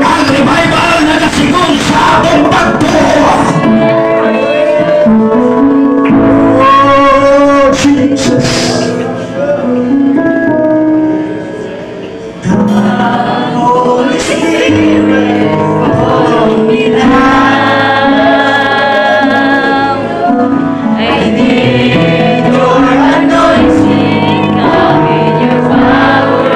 Ang revival na nasigon sa atong pagtuo. Oh, Jesus. Come, Holy Spirit, follow me now. I need your anointing, come in your power.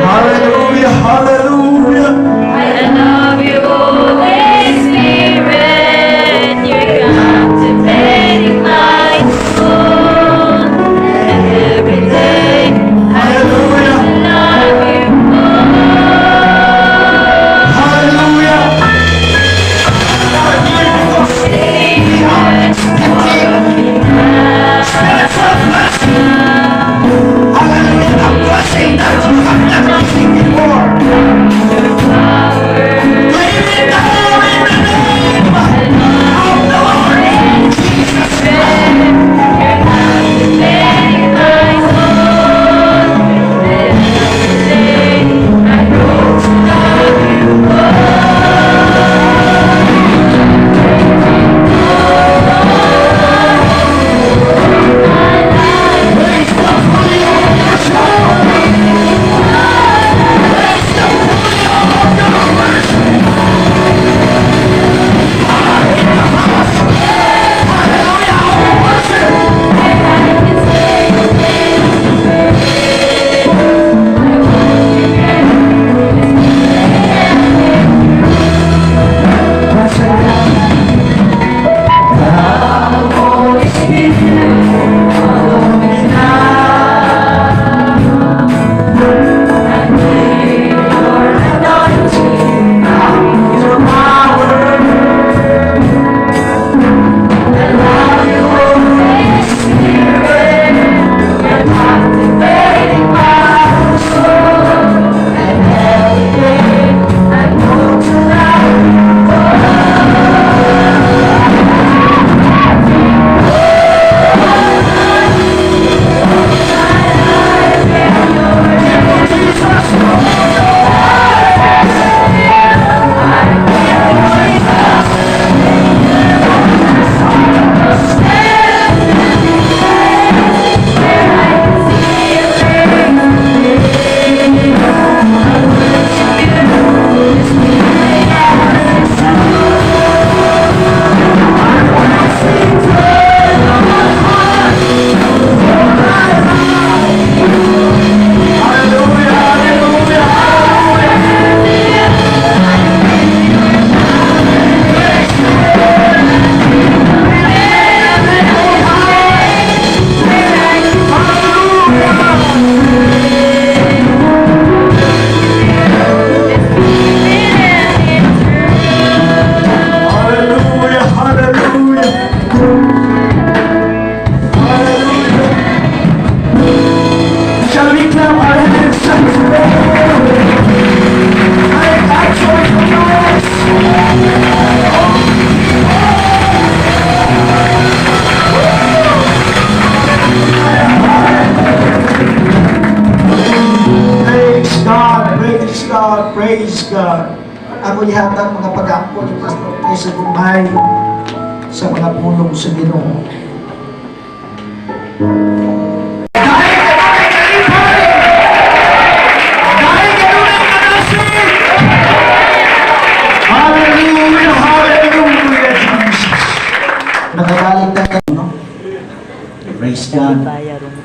Hallelujah, hallelujah. I love you, Holy Spirit. You're captivating my soul. And every day I Hallelujah. Love you more. Hallelujah. We're here because we are expecting spiritual blessing. Hallelujah. The blessing that you have never seen before. Claim it now in the name of the Lord Jesus Christ. You're captivating my soul. And every day I grow to love you more. Raise the volume of your shout. Raise the volume of your worship. God in the house. Hallelujah. Our worship. I can say the things to I want you Blessed God. Come, Holy Spirit, follow me now. I need your anointing, your power. I love you, Holy Spirit. You're captivating my soul. And every day I grow to love you more. Jesus. Hallelujah, hallelujah, hallelujah. Praise the Lord. Hallelujah. Hallelujah, hallelujah. Hallelujah. Shall we clap our hands and make a joyful noise? Oh, people! Praise God, praise God, praise God. Ako ihatag mga pag-ampo ni Pastor Tessa Gumay sa mga pulong sa Ginoo. Dahil kanunay kalipay! Dahil kanunay kanasig! Hallelujah, hallelujah, Jesus. Nakabalik ta, no? Praise God.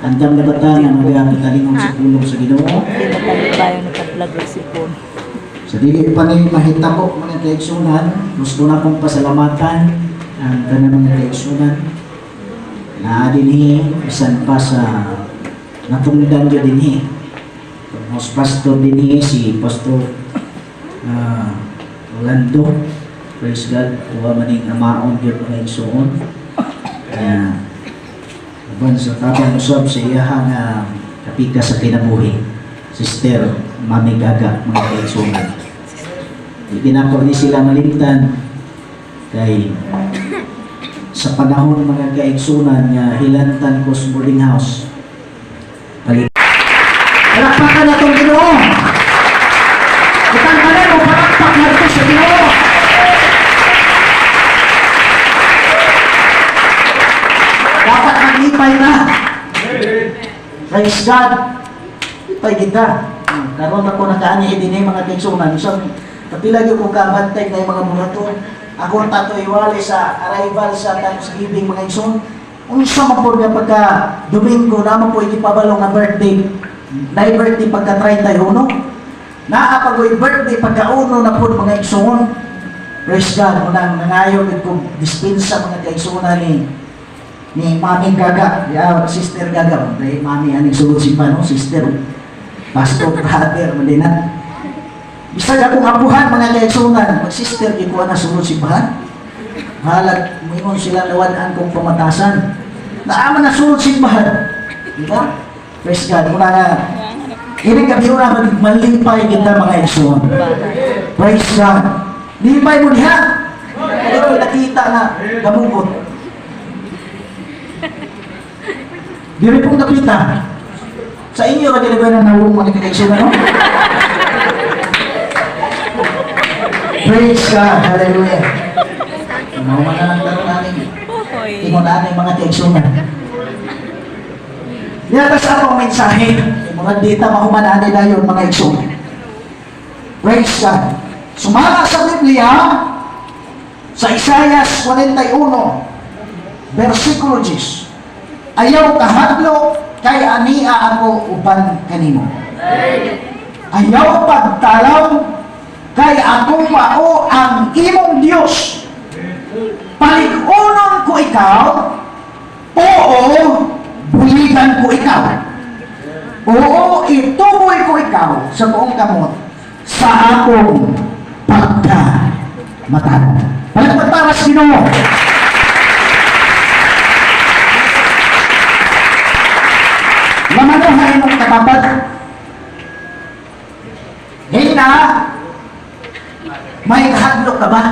Andam na ba ta nga magapatalingog sa pulong sa Ginoo? Tayo nagka-vlog sipon. Sa dili pa ni mahitabo, mga kaigsunan, gusto na kong pasalamatan ang tanan, mga kaigsunan, na dinhi bisan pa sa natungdan gyud dinhi. House pastor dinhi si Pastor Orlando. Praise God. Kuha maning amaon gyud, mga igsuon. Kaya uban sa tabang usab sa iyaha nga kapika sa kinabuhi, Sister Mami Gaga, mga kaigsuonan. Di nako ni sila malimtan kay sa panahon, mga kaigsunan, nga hilantan ko sa boarding house. Palakpakan natong Ginoo. Itang tanan mo para. Praise God. Lipay kita. Karon ako nakaani dinhi, mga kaigsunan. So, kapila gyud ko kabantay na yung mga buhaton. Ako ang tato iwali sa arrival sa Thanksgiving, mga igsoon. Unsa man po nga pagka Domingo naman po ikipabalo nga birthday. Na birthday pagka 31. Naa pa ko'y birthday pagka uno na po, mga igsoon. Praise God, unang nangayo gid ko dispensa, mga kaigsuonan, ni Mami Gaga, ya, Sister Gaga, dahil Mami aning sulod si no, sister, pastor, brother, malina. Bisag akong apuhan, mga kaigsuonan, mag-sister di ko na sulod simbahan. Halag, muingon sila lawan kong pamatasan. Naama na sulod simbahan. Di ba? Praise God. Muna nga, ini gabi na malipay kita, mga igsoon. Praise God. Lipay mo diha. Pero nakita na gamugot. Diri pong kapita. Sa inyo, lagi na ba na nawong mga kaigsoon, ano? Praise God. Hallelujah. Mahuman na lang tarong namin. Hoy. Ingon na mga kaigsunan. Yata sa akong mensahe, mga dita mahuman ani dayon, mga igsoon. Praise God. Sumala sa Biblia, sa Isaiah 41, versikulo 10. "Ayaw kahadlok kay ania ako uban kanimo. Ayaw pagtalaw kay ako mao ang imong Dios. Palig-unon ko ikaw, oo, buligan ko ikaw. Oo, ituboy ko ikaw sa buong kamot sa akong pagka matarong." Palakpak para sa Ginoo. Lamano ha imong katabad. Hina, may kahadlok ka ba?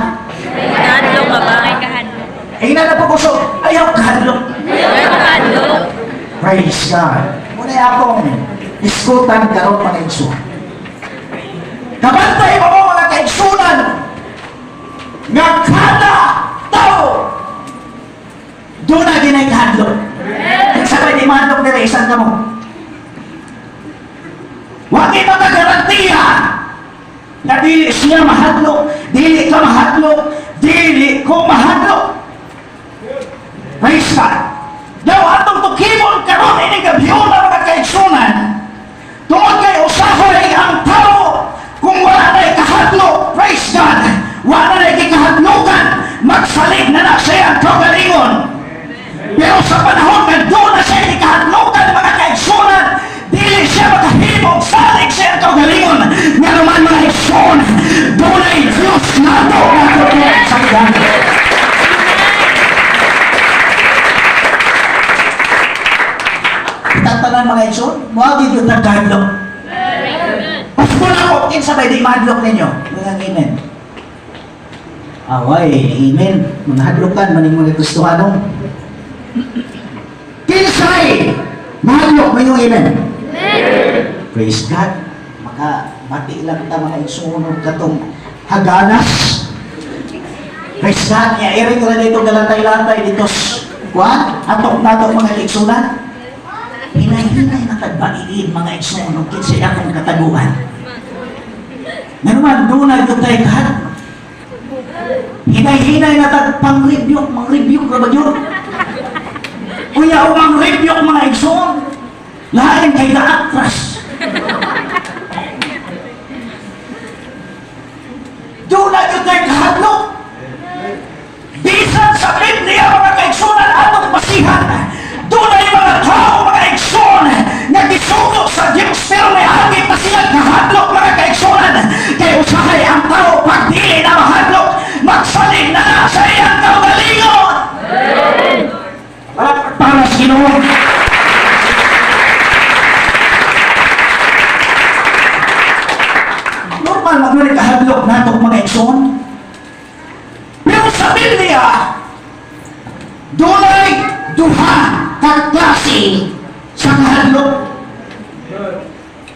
May kahadlok ka ba? May kahadlok. Hina na po kusog, ayaw kahadlok. May kahadlok. Praise God. Muna akong iskutan karon, mga igsoon. Kabantay mo mo, mga kaigsunan, nga kada tao doon na ginay kahadlok. Sabay di mahadlok nila isang kamo. Wa kay makagarantiya na dili siya mahadlok, dili ka mahadlok, dili ko mahadlok. Praise God. Daw atong tukimon karon ini gabiuna, mga kaigsunan, tungod kay usahay ang tao kung wala na kahadlok, praise God, wala na kahadlokan, magsalig na na siya ang kaugalingon. Pero sa panahon nga doon na siya kahadlokan, mga kaigsunan, dili siya makahimog salig siya ang kaugalingon. Nga naman, mga igsoon, doon ay Diyos nato nga totoo sa gidan. Tatanan, mga igsoon, moagi gyud nagkahadlok. Pasko na ako, kinsa bay di mahadlok ninyo? Mga amen. Away, amen. Mga hadlokan, maning mga Kristohano. Kinsay mahadlok mo yung amen. Praise God. Maka bati lang ta, mga igsoon, katong haganas. Praise God. Ya iring ra dito galantay-lantay dito. Kuan, atok nato, mga igsunan. Hinay-hinay na tagbaiin, mga igsoon, ug kinsay akong kataguan. Nga naman, doon na gyud tayo kahadlok. Hinay-hinay na tag pang-rebuke, mang-rebuke ra ba yun? Uya o mang-rebuke, mga igsoon. Lain kay naatras. Doon na gyud tayo kahadlok. Bisan sa Biblia, mga kaigsunan, atong basihan, doon ay mga tao, mga igsoon, nga gisugo sa Diyos pero may agi pa sila kahadlok, mga kaigsunan. Kay usahay ang tao pag dili na mahadlok, magsalig na na sa iyang kaugalingon. Para sa Ginoo. Normal man kahadlok nato, mga igsoon. Pero sa Biblia, dunay duha ka klase sa kahadlok.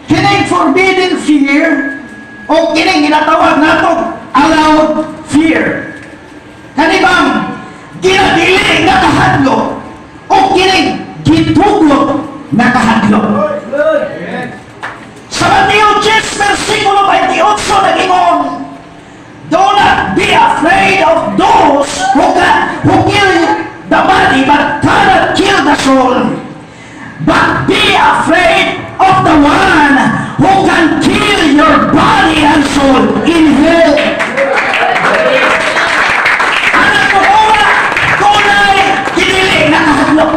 Kining forbidden fear o kining ginatawag nato allowed fear. Kani bang ginadili nga kahadlok o kining gitugot na kahadlok. one who can kill your body and soul in hell. Anak ko una, tunay, dili nga kahadlok.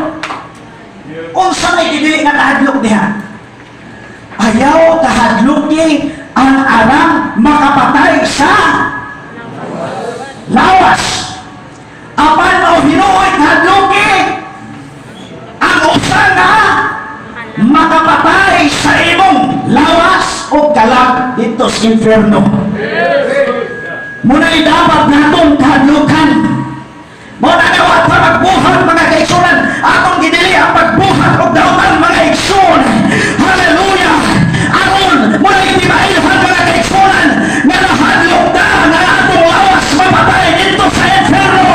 Unsa may dili nga kahadlok diha? Ayaw kahadloki ang arang makapatay sa lawas. Apan mao hinuoy kahadloki ang usa nga makapatay sa imong lawas o kalag didto sa impyerno. Muna'y dapat natong kahadlukan. Mao na nga wa pa magbuhat, mga kaigsunan, atong gidili ang pagbuhat og dautan, mga igsoon. Hallelujah! Aron muna'y di mailhan, mga kaigsunan, nga nahadlok ta nga atong lawas mapatay didto sa impyerno.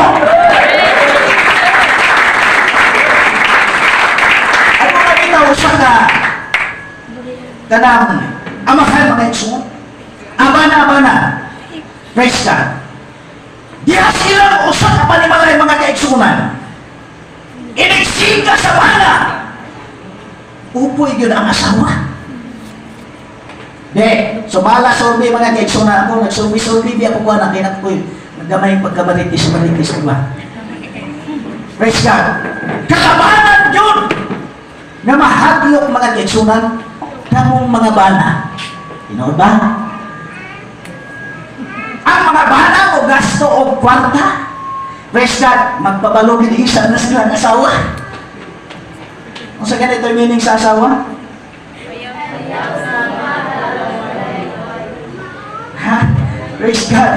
Ano na bitaw sa ka kanang amahan, mga igsoon? Abana, abana. Praise God. Diha silang usa ka panimalay, mga kaigsunan. Inigsiga sa bana. Upoy gyud ang asawa. De, sumala survey, mga kaigsunan, ako, nagsurvey-survey di ako kuha na kay ko naggamay pagkamaritis-maritis, di ba? Praise God. Kalabanan yun nga mahadlok, mga kaigsunan, kamong mga bana. Tinuod ba? Ang mga bana mo gasto og kwarta. Praise God, magpabalogin isa na sila ang asawa. Kung sa ganito yung meaning sa asawa? Ha? Praise God.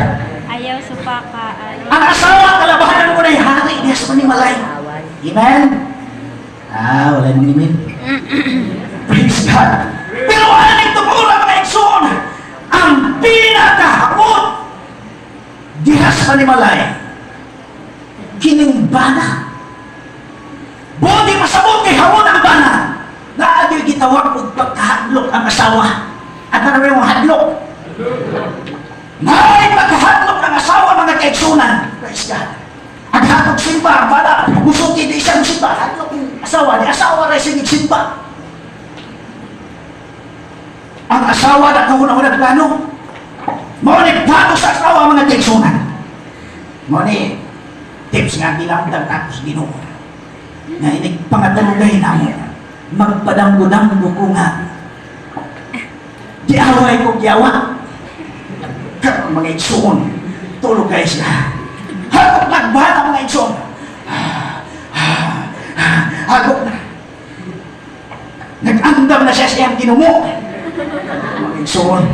Ayaw supaka. Ayaw. Ang asawa, kalabahanan mo na yung hari niya sa panimalay. Amen? Ah, wala nang amen. Praise God. Pero aning tumura, mga igsoon, ang pinakahapot diha sa panimalay, kining bana. Budi masabot kay hawon ang bana. Naagyo'y gitawag og pagkahadlok ang asawa. At ano yung hadlok? May pagkahadlok ang asawa, mga kaigsunan. Praise God. Ang hatog simba, ang bana, musuki di siya simba, hadlok yung asawa, di asawa rin sige simba. Ang asawa na kahuna-huna plano. Mao ni plano sa asawa, mga kaigsunan. Mao ni tips nga gilamdang tapos Ginoo. Nga inig pangatulugay namo. Magpadanggo-danggo ko nga. Giaway ko giawa. Karon, mga igsoon, tulog kayo siya. Hagok nagbata, mga igsoon. Hagok na. Nag-andam na siya sa iyang ginumo. Mga igsoon,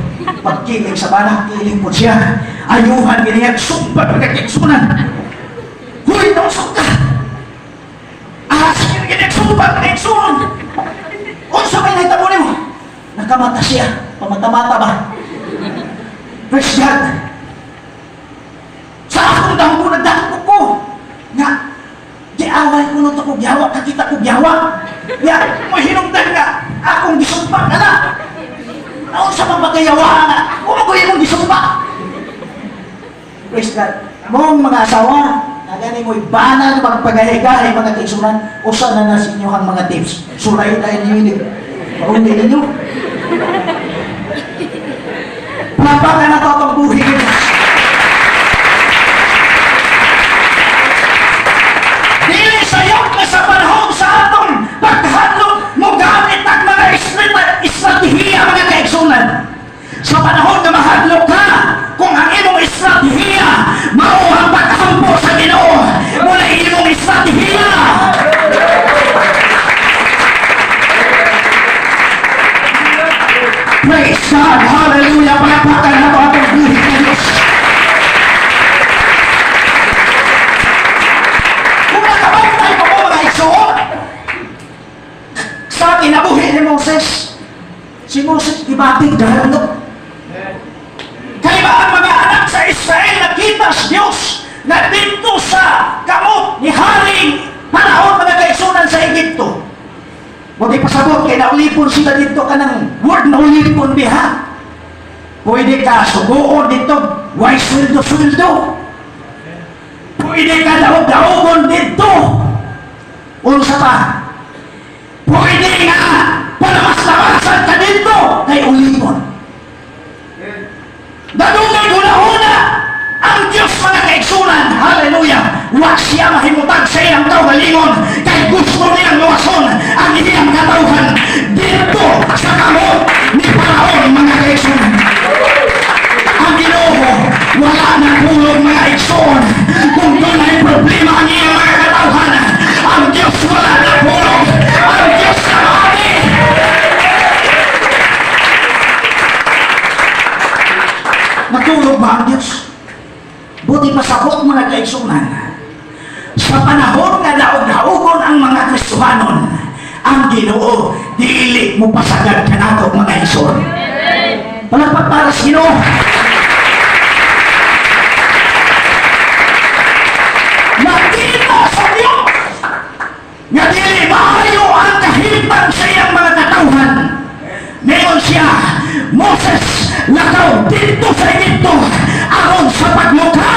pagkiling sa bana, kiling po siya. Ayuhan giniya, sumbat mga kaigsunan. Huy, nausok ka! Ah, sige, giniya, sumbat mga igsoon. Unsa may nahitabo nimo? Nakamata siya. Pamata-mata ba? Praise God. Sa akong dangko, nagdangko ko. Nga, giaway ko nito ko, giawa, kakita ko, giawa. Ya, mahinungdan nga, akong gisumpa ka na. Naon sa mapagayawa nga, ako maguhin mong gisumpa. Praise God. Mong mga asawa, na gani mo'y bana na magpagahi-gahi, mga kaigsunan, usa na na sa inyo ang mga tips. Suray tayo ninyo, mauli ninyo. Palakpakan na to itong buhi ninyo. Dili sayop nga sa panahon sa atong pagkahadlok mo gamit ang mga estratehiya, mga kaigsunan. Sa panahon nga mahadlok ka, kung ang imong estratehiya mao ang paghampo sa Ginoo, muna imong estratehiya. Praise God! Hallelujah! Palakpakan na to atong buhi ng Diyos. Kung nakabantay pa mo, mga igsoon, sa kinabuhi ni Moses, si Moses gibatig dahil ano? Kay ba ang mga anak sa Israel nakita sa Diyos na dito sa kamot ni Haring panahon, mga kaigsunan, sa Egypto. Wag pasabot kay naulipon sila dito kanang word naulipon biha. Pwede ka suguon dito, way sweldo-sweldo. Pwede ka daog-daogon dito. Unsa pa? Pwede nga palamas-lamasan ka dito. Ngano? Kay ulipon. Dadungay huna-huna ang Diyos, mga kaigsunan. Hallelujah! Wa siya mahimutag sa iyang kaugalingon kay gusto niyang luwason ang iyang katawhan dito sa kamot ni Paraon, mga kaigsunan. Ang Ginoo wala natulog, mga igsoon. Kung dunay problema ang iyang mga katawhan, ang Diyos wala natulog. Ang Diyos namati. Natulog ba ang Diyos? Buot ipasabot, mga kaigsunan. Sa panahon nga daog-daugon ang mga Kristohanon, ang Ginoo dili mo pasagad kanato, mga igsoon. Palakpak para sa Ginoo. Nakita sa Diyos nga dili maayo ang kahimtang sa iyang mga katawhan. Ngayon siya, "Moses, lakaw dito sa Egypto aron sa pagmukha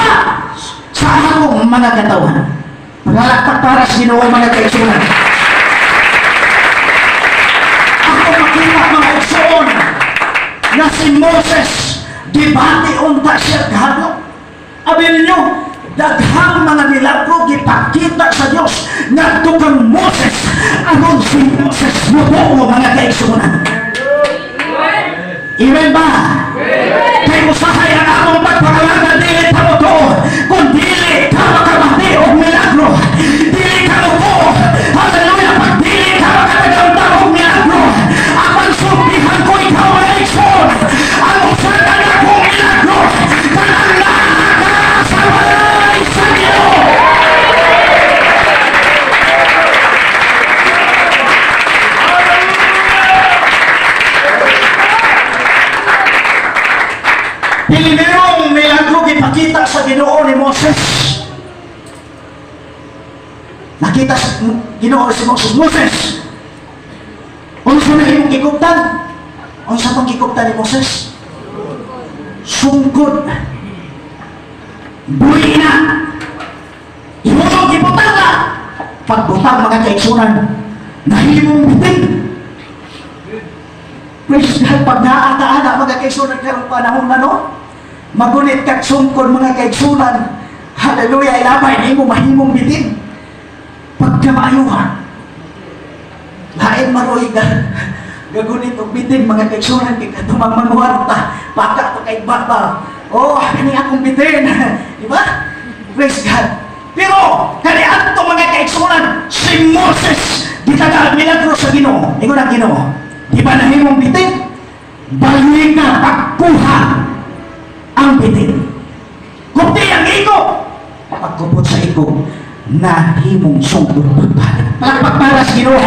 sa akong mga katawhan." Palakpak para sa Ginoo, mga kaigsunan. Ako makita, mga igsoon, na si Moses gibati unta siya kahadlok. Abi ninyo, daghang mga milagro gipakita sa Dios ngadto kang Moses aron si Moses mutuo, mga kaigsunan. Amen ba? Kay usahay ang among pagpangalagad, dili ta motuo kung dili ka makabati og milagro. Dili ka motuo. Hallelujah! Pag dili ka makatagam og milagro, apan sultihan ko ikaw, mga igsoon, ang usa ka dakong milagro kanang naa ka sa balay sa Ginoo. Primerong milagro gipakita sa Ginoo ni Moses. Nakita sa Ginoo si Moses, "Moses, unsa na imong gikuptan?" Unsa tong gikuptan ni Moses? Sungkod. Buli na. Ihulog, ibutang na. Pagbutang, mga kaigsunan, nahimong bitin. Praise God, pag naa mga kaigsunan karong panahon na, no? Magunit kag sungkod, mga kaigsunan. Hallelujah, ilabay nimo mahimong bitin. Pagkamaayuhan. Lain maroy ga gagunit og bitin, mga kaigsunan, kay katumang manguwarta, baka pa kay baba. Oh, kani akong bitin. Di ba? Praise God. Pero kani adto, mga kaigsunan, si Moses gitagaan milagro sa Ginoo. Ingon ang Ginoo, "Di ba nahimong bitin? Balik na pagkuha ang bitin. Kupti ang igo." Pagkupot sa igo, nahimong sungkod pagbalik. Palakpak para sa Ginoo.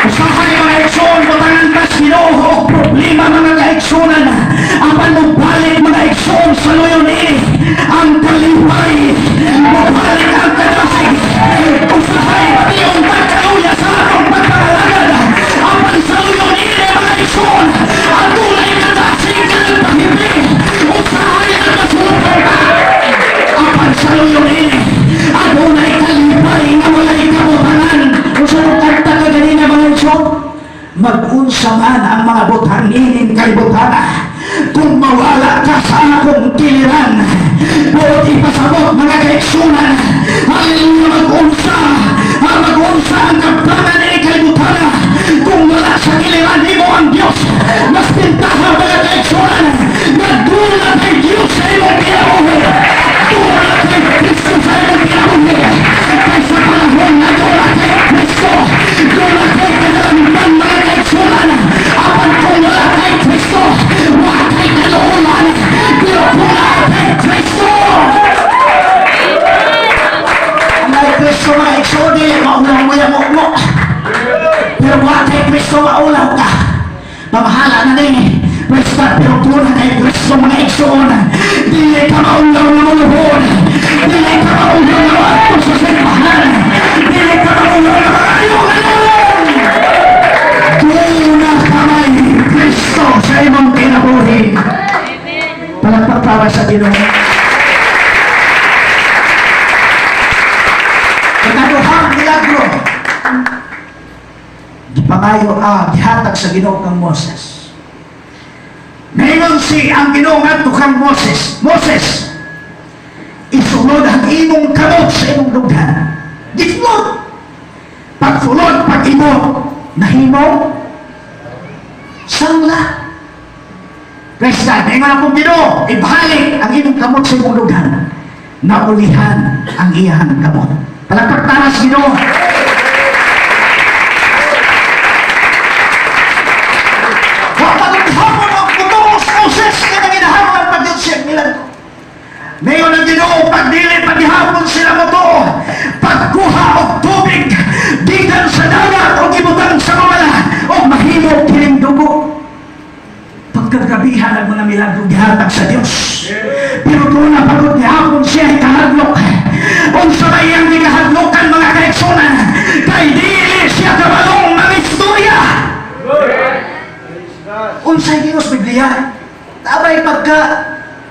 Usahay, mga igsoon, butangan ta sa Ginoo og problema, mga kaigsunan. Apan mobalik, mga igsoon, sa luyon ini ang kalipay, mobalik ang kadasig. Usahay iyong pagkaluya sa atong pagpangalagad. Apan sa luyon ini, mga igsoon, adunay kadasig kanang pahibi. Usahay ang masulupong ka. Apan sa luyon ini, adunay kalipay nga walay kabutangan. Unsa nung kanta ka ganina, mga igsoon? "Mag-unsa man ang mga butang ining kalibutan, kung mawala ka sa akong kiliran." Buot ipasabot, mga kaigsunan. Hallelujah, mag-unsa ang kaptangan ini kalibutan, kung wala sa kiliran nimo ang Diyos, mas pintaha, mga kaigsunan, nga duna kay Diyos sa imong kinabuhi. Duna kay Kristo sa imong kinabuhi. Kay sa panahon na duna kay Kristo, duna kay kadalamban, mga kaigsunan. Apan kung wala kay Kristo, wala kay kaluolan. Pero kung wala kay Kristo, ang kay Kristo, mga igsoon, dili maulaw mo yung mo. Pero wala kay Kristo, maulaw ka. Pamahala na din. Praise God, pero kung kay Kristo, mga igsoon, dili ka maulaw na muluhon. Dili ka maulaw na maadto sa simbahan. Dili ka maulaw na maayo ka nun. Duna ka may Kristo sa imong kinabuhi. Palakpak para sa Ginoo. Ikaduhang milagro. Gipangayo, gihatag sa Ginoo kang Moses. Ngayon si ang Ginoo ngadto kang Moses, "Moses, isulod ang imong kamot sa imong dughan." Gisulod. Pagsulod, pag imo, nahimo, sangla. Praise God. Ingon akong Ginoo, "Ibalik ang imong kamot sa imong dughan." Naulihan ang iyang kamot. Palakpak taas Ginoo. Wa pa hapon ang mutuo si Moses nga nanginahanglan pa gyud siya milagro. Ngayon ang Ginoo, pagdili paghihapon sila motuo, pagkuha og tubig gikan sa dagat og ibutang sa mamala og mahimo kining dugo. Pagkagabihan ang mga milagro gihatag sa Dios. Pero doon na pagod gihapon siya kahadlok. Unsa may iyang gikahadlokan, mga kaigsunan? Kay dili siya kabalong mangistorya. Unsay Dios Biblia? Tabay pagka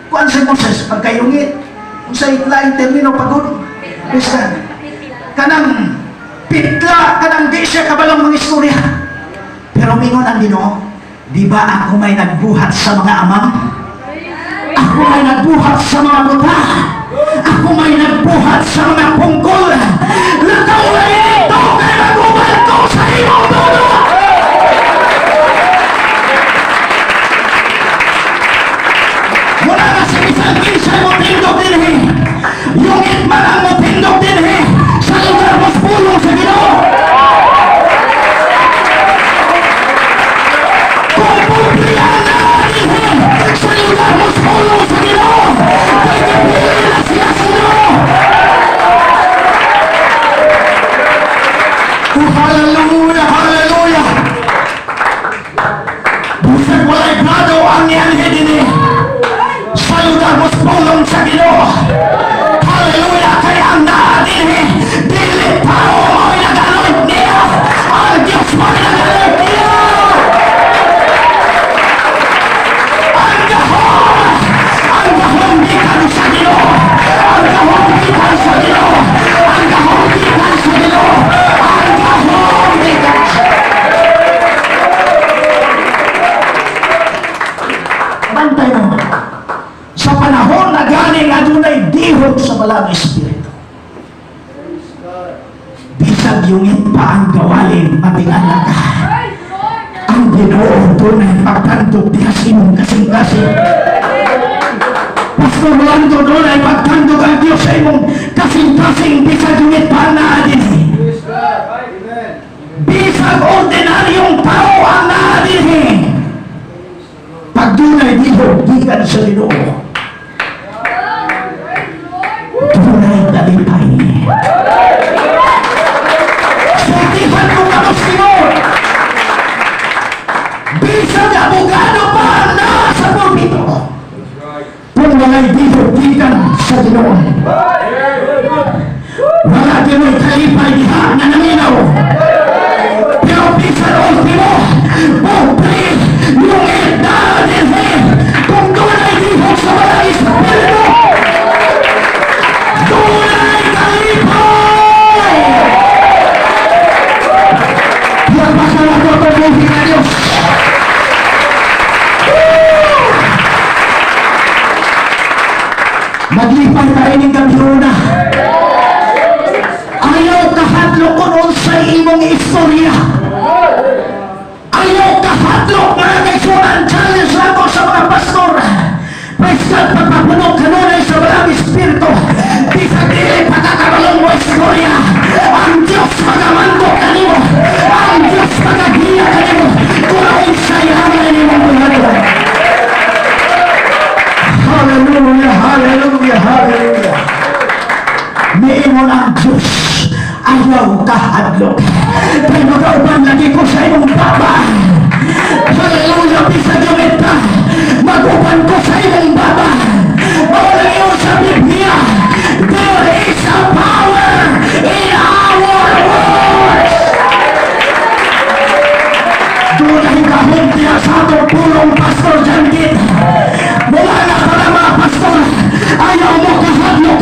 kuan si Moses, pagkayungit. Unsay laing termino pagod? Basta kanang pitla, kanang di siya kabalong mga istorya. Pero mingon ang Ginoo, "Di ba ako may nagbuhat sa mga amang? Ako may nagbuhat sa mga buta. Ako may nagbuhat sa mga pungkol. Lakaw na ito kay magubat ko sa imong dulo." Mula na sa isang kinsa mo tindog dinhi. Yungit man ang mo tindog dinhi sa lugar mas pulong sa Ginoo. Kung pumpiyan na dinhi sa lugar mas pulong sa Ginoo. Kay gipili na siya sa Ginoo. Oh, hallelujah, hallelujah. Bisag walay grado ang nianhi dinhi sa lugar mas pulong sa Ginoo. Hallelujah! Kaya ang naa dinhi, dili tao mo'y nag-anoint niya. Ang Diyos mo'y nag-anoint niya. Ang gahom gikan sa Ginoo. Ang gahom gikan sa Ginoo. Ang gahom gikan sa Ginoo. Ang gahom gikan sa. Bantay mo. Sa panahon na ganing adunay dihog sa Balaang Espiritu, bisag yungit pa ang gawalin, matingala ka. Ang Ginoo dunay pagtandog diha sa imong kasing-kasing. Pastor Rolando, dunay pagtandog ang Diyos sa imong kasing-kasing bisag yungit pa ang naa dinhi. Bisag ordinaryong tao ang naa dinhi. Pag dunay dihog gikan sa Ginoo, dunay kalipay. Sultihan ko kamo sa Ginoo. Bisag abogado pa ang naa sa pulpito, kung walay dihog gikan sa Ginoo, wala gino'y kalipay diha nga naninaw. Pero bisan ultimo, pobre, yungit na dinhi, kung dunay dihog sa Balaang Espiritu, dunay kalipay. Palakpakan nato itong buhi nga Diyos. Woo! Maglipay tayo ng gabi. Ayaw kahadlok kung unsay imong istorya. Ayaw kahadlok, mga kaigsunan. Challenge lang ko sa mga pastor. Praise God, pagpapuno kanunay sa Balaang Espiritu, bisag dili pagkakabalong mo istorya, ang Diyos magamando kanimo. Ang Diyos magagiya kanimo. Kung unsay haman nimong buhaton. Hallelujah, hallelujah, hallelujah. Miingon ang Diyos, "Ayaw kahadlok. Kay magauban lagi ko sa imong baba." Hallelujah, bisag yungit ka, mag-uban ko sa imong baba. Mao lang yun sa Biblia. There is a power in our words. Dunay gahom diha sa atong pulong, Pastor Janggit. Mula na para mga pastor, ayaw mo kahadlok.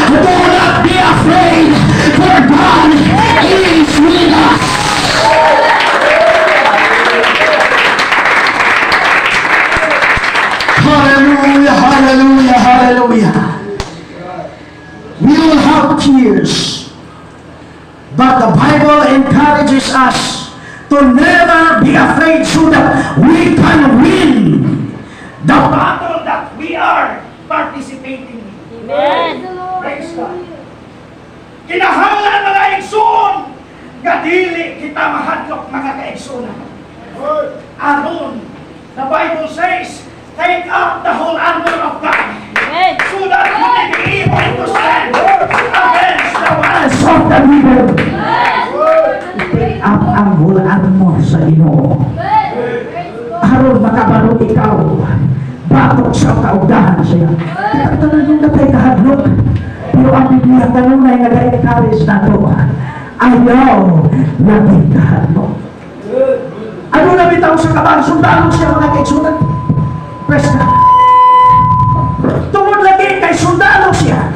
Do not be afraid, for God is with us. Hallelujah, hallelujah, hallelujah. We will have tears. But the Bible encourages us to never be afraid so that we can win the battle that we are participating in. Amen. Praise God. Kinahanglan, mga igsoon, nga dili kita mahadlok, mga kaigsunan. Aron, the Bible says, "Take up the whole armor of God Amen. So that you may be able to stand against the wiles of the devil." Take up ang whole armor sa Ginoo. Aron makabalo ikaw batok sa kaugdahan siya. Kita tanan yung natay kahadlok. Pero ang Biblia kanunay nag-encourage nato. Ayaw labing kahadlok. Ano na bitaw sa kabang sundalo siya, mga kaigsunan? Praise God. Tungod lagi kay sundalo siya.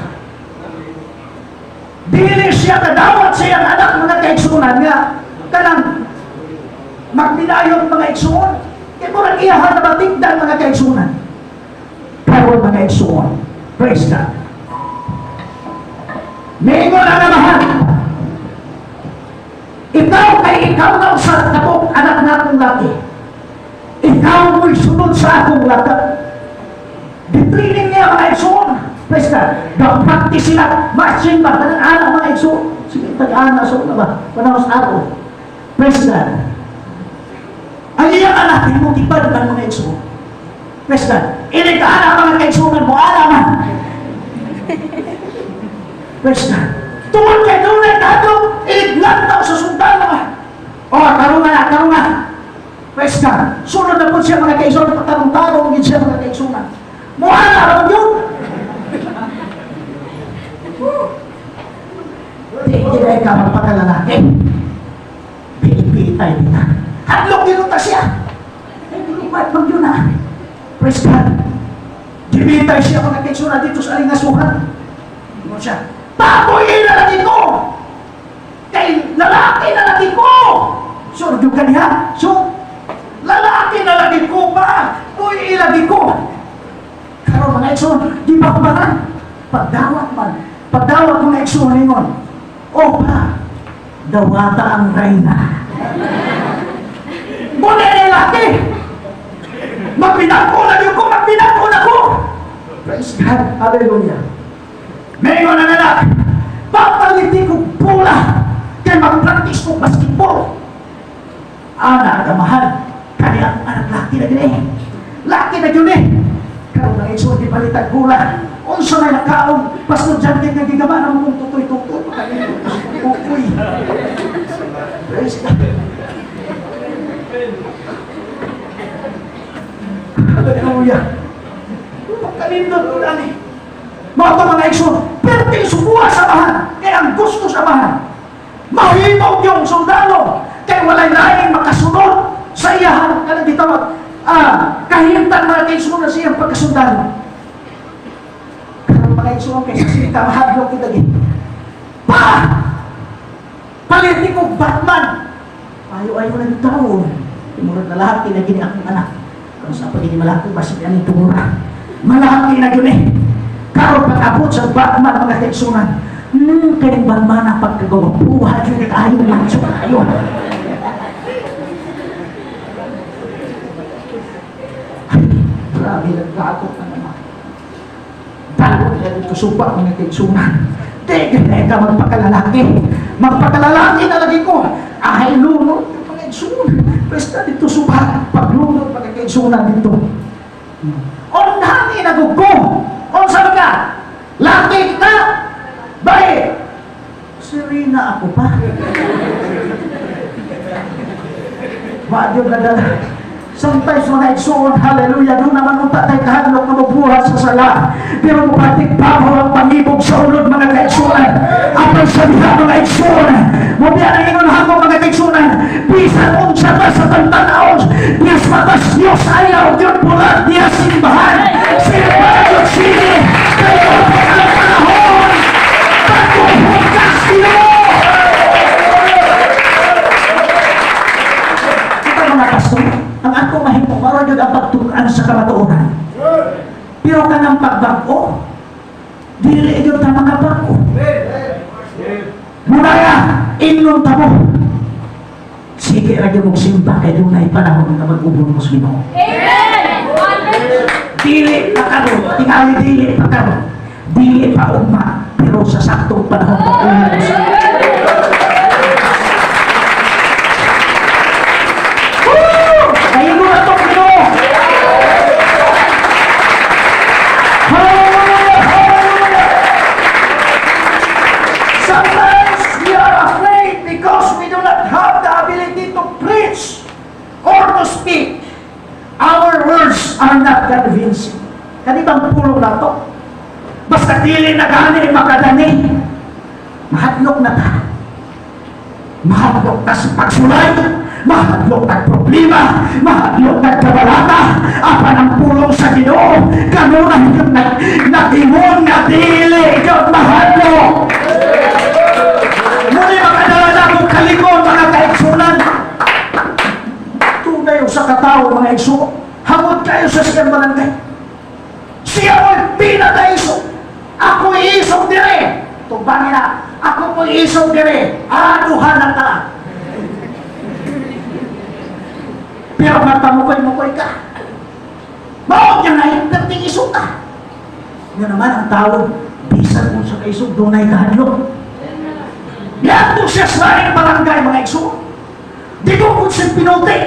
Dili siya kadawat sa iyang anak, mga kaigsunan, nga kanang magpinayon, mga igsuon. Kay murag iyahan na matigdan, mga kaigsunan. Karon, mga igsuon. Praise God. Niingon ang amahan, "Ikaw kay ikaw na usa akong anak na akong laki. Ikaw mo'y sunod sa akong lakad." Gitraining niya, mga igsuon. Praise God. Ga-practice sila. Marching ba? Kanang anak, mga igsuon. Sige, tag-ana sa una ba? Panahon sa araw. Praise God. Ang iyang anak, himutibad man, mga igsuon. Praise God. Inig ka mga kaigsunan mo, ana man. Praise God. Tungod kay dunay kadlok, inig lantaw sa sundalo ba? Oh, tarungan na, tarungan. Praise God. Sunod na po siya, mga kaigsunan, patarong-tarong gid siya, mga kaigsunan. Muana ra man yun. Di di ka magpakalalaki. Piit-piit tayo dita. Hadlok yun ta siya. Ay, gulumat man yun ah. Praise God. Gibitay siya, mga kaigsunan, dito sa alingasuhan. Ingon siya, "Baboy na lagi ko! Kay lalaki na lagi ko!" So, yung kaniya. So, lalaki na lagi ko ba? Uy, ilagi ko. Karon, mga igsoon, di ba kumanan? Pagdawat man. Pagdawat, mga igsoon, ingon, "Oh pa, dawata ang reyna." Muna ni laki! Magpinako na yun ko! Magpinako na ko! Praise God! Hallelujah! Mingon ang anak, "Papalitin ko bola kay mag-practice ko basketball." Ana, amahan, kani ang anak laki na gini. Laki na yun eh. Karon nang igsoon, di palitag bola. Unsa may nakaon, Pastor John, kay nagigama na mong tutoy-tutoy. Uy. Praise God. Hallelujah. Pagkalindot ko na ni. Mga ito, mga igsoon, pero subuha sa amahan, kaya ang gusto sa amahan, mahimog yung sundalo, kaya walay laing makasunod sa iyahan, kanang gitawag, kahimtan, mga kaigsoon, na siyang pagkasundalo. Karon, mga igsoon, kay sa sita, mahadlok kita gid. "Pa! Palit ko Batman!" Ayo-ayo na tao. Timurot na lahat, kinagini akong anak. Kung sa pagiging malaki, basig yan tumura. Malaki na yun eh. Karon pag-abot sa Batman, mga kaigsunan, kayong Batman ang pagkagawa. Buhat yun tayo, macho tayo. Ay, grabe, naggagot na naman. Dalo niya dito suba, mga kaigsunan. Di, ganyan ka magpakalalaki. Magpakalalaki na lagi ko. Ay, lunod, mga igsunan. Basta dito suba, paglunod, mga kaigsunan dito. Unhani na gugo. Unsa ba ka? Laki ka. Bae. Serena ako pa. Wa na dala. Sometimes, mga igsoon, hallelujah, doon naman unta tayo kahadlok na mabuhat sa sala. Pero mupatik pa mo ang pangibog sa ulod, mga kaigsunan. Apan sa diha, mga igsoon, mo biya ang ingon hako, mga kaigsunan, bisan unsa pa sa tantanaw, Diyos matas Diyos ayaw yun bulat diya simbahan. Simbahan yun sige, kayo ang panahon, pagkuhugas Ginoo. Kita, mga pastor, ang ako mahimo, mao yun ang pagtukan sa kamatuoran. Pero kanang pagbag-o, dili gyud ta makabag-o. Muna nga, ingon ta mo. Sige ra gyud mong simba kay dunay panahon nga mag-ubon mo sa Ginoo. Amen! Dili pa karon, tingali dili pa karon. Dili pa ugma, pero sa saktong panahon mag-ubon mo sa Ginoo. Woo! Kaigo na to, Ginoo. Hallelujah! Hallelujah! Sometimes we are afraid because we do not have the ability to preach or to speak. Our words are not convincing. Kani bang pulong na to? Basta dili na gani makadani. Mahadlok na ta. Mahadlok ta sa pagsulay, mahadlok tag problema, mahadlok tag kabalaka, apan ang pulong sa Ginoo, kanunay gyud nag-ingon nga dili gyud mahadlok. Muni makadala na akong kalingon, mga kaigsunan. Tunay sa katao, mga igsoon. Hamot kayo sa siyang barangay. Siya mo'y pinakaisog. Ako'y isog dire. Tubangin na. Ako mo'y isog dire. Aduhan na ka. Pero magpamukoy-mukoy ka. Mao niya na, perting isog ka. Nga naman ang tao, bisan mo sa kaisog, dunay kahadlok. Niadto siya sa laing barangay, mga igsoon. Gigugod siya pinuti.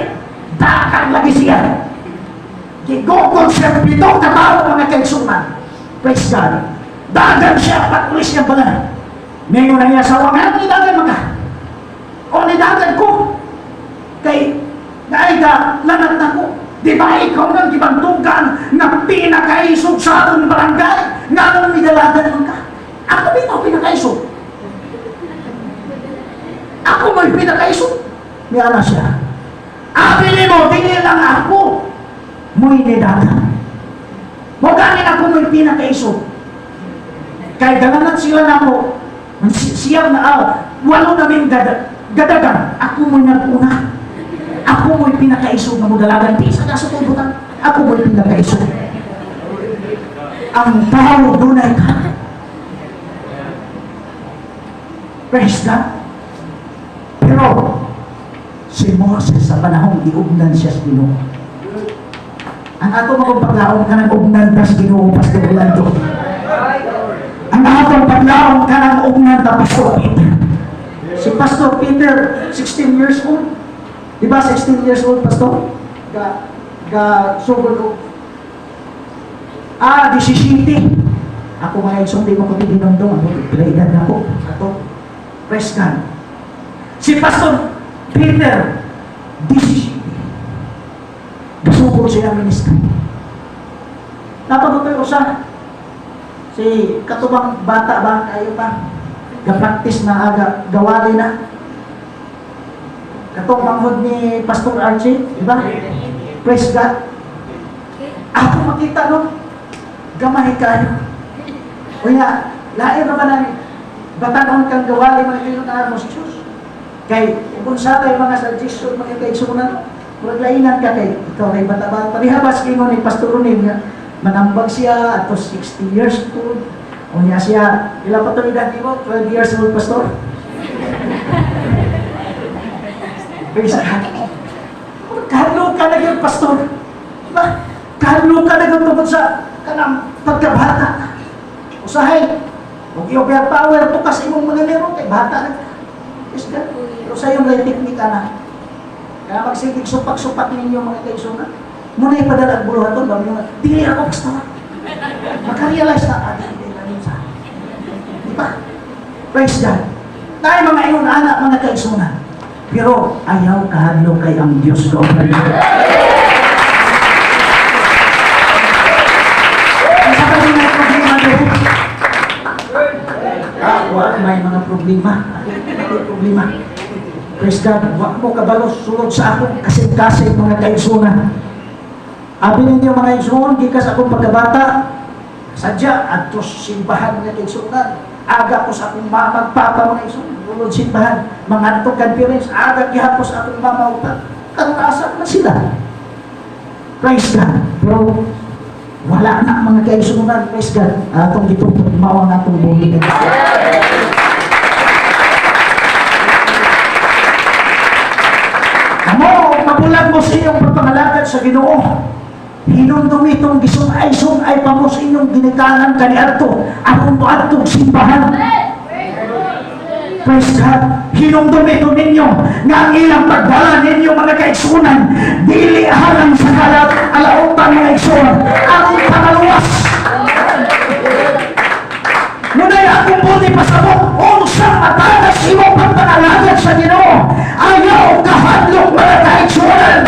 Dakang lagi siya. Gigugod siya pito katao, mga kaigsunan. Praise God. Dagan siya pag-ulis niya balay. Ngayon na niya sa nga, nidagan maka. O nidagan ko. Kay, naay ka, lanat na ko. Di ba ikaw nang gibantugan na pinakaisog sa atong barangay? Nga nang nidalagan man ka? Ako bitaw pinakaisog. Ako mo'y pinakaisog. Niana siya. Abi nimo, dili lang ako mo'y nidagan. Mo ganin ako mo'y pinakaisog. Kay dalanat sila nako, siyam na aw, walo namin gadagan, ako mo'y nag-una. Ako mo'y pinakaisog nga modalagan. Di sa kaso tubutan, ako mo'y pinakaisog. Ang tao dunay ka. Praise God. Pero, si Moses sa panahong giugnan siya sa Ginoo. Ang ato mga paglaom ka ng ugnan tas Ginoo, Pastor Orlando. Ang atong paglaom ka ng ugnan ta, Pastor Peter. Si Pastor Peter, 16 years old. Di ba 16 years old, Pastor? Ga sugod og 17. Ako mga igsoon, di mo ko tinindong. Ako, pila edad na ako. Ato, praise God. Si Pastor Peter, 17. Gasugod siya ministry. Napagutoy usa. Si katubang bata ba, kayo pa? Ga-practice na aga, gawali na. Katong manghod ni Pastor Archie, di ba? Praise God. Ako makita, no? Gamay kayo. Kuya, lain na ba na batanon kang gawali mga kayo na mo si Jesus? Kay, kung sa tayo mga suggestion, mga kaigsunan, murag lainan ka kay, ikaw kay bata-bata. Diha ba ingon ni Pastor Ronin nga, manambag siya ato 60 years old. Unya siya, ila pa to edad nimo? 12 years old, Pastor? Praise God. Kahadlok ka na yun, Pastor. Diba? Kahadlok ka na yun tungkol sa kanang pagkabata. Usahay, huwag i-overpower to kasi imong mga lero kay bata na. Praise God. Pero sa iyong light technique na. Kaya magsigig supak-supak ninyo mga kaigsunan. Muna ipadala ang buluhaton, ba mga, dili ako, Pastor. Makarealize na, dili na yun sa. Di ba? Praise God. Tayo mga ingon anak, mga kaigsunan. Pero ayaw kahadlok kay ang Diyos ko. Sa kanya may problema doon. Wa may mga problema. May problema. Praise God. Wa mo kabalo sulod sa akong kasing-kasing mga kaigsunan. Abi ninyo mga igsoon, gikas akong pagkabata, sadya, adto simbahan mga kaigsunan. Aga ko sa akong mama ug papa mga igsoon, sulod simbahan, mga adto conference, aga gihapon sa akong mama ug papa. Karon asa na sila. Praise God. Pero wala Bahala na, mga kaigsuonan, praise God. Atong gitutok mao ang atong buhi. Amo, mabulag mo sa inyong pagpangalagad sa Ginoo. Hinumdumi itong gisunay-sunay pa mo sa inyong ginikanan kaniadto aron moadtong simbahan. Praise God. Hinumdumi ito ninyo nga ang ilang pagdala ninyo, mga kaigsuonan, dili alang sa kalat alautan, mga igsuonan, aron pangaluwas. Ngunay akong buti pasabot, unsang matagas imong pagpangalagad sa Ginoo, ayaw kahadlok, mga kaigsuonan.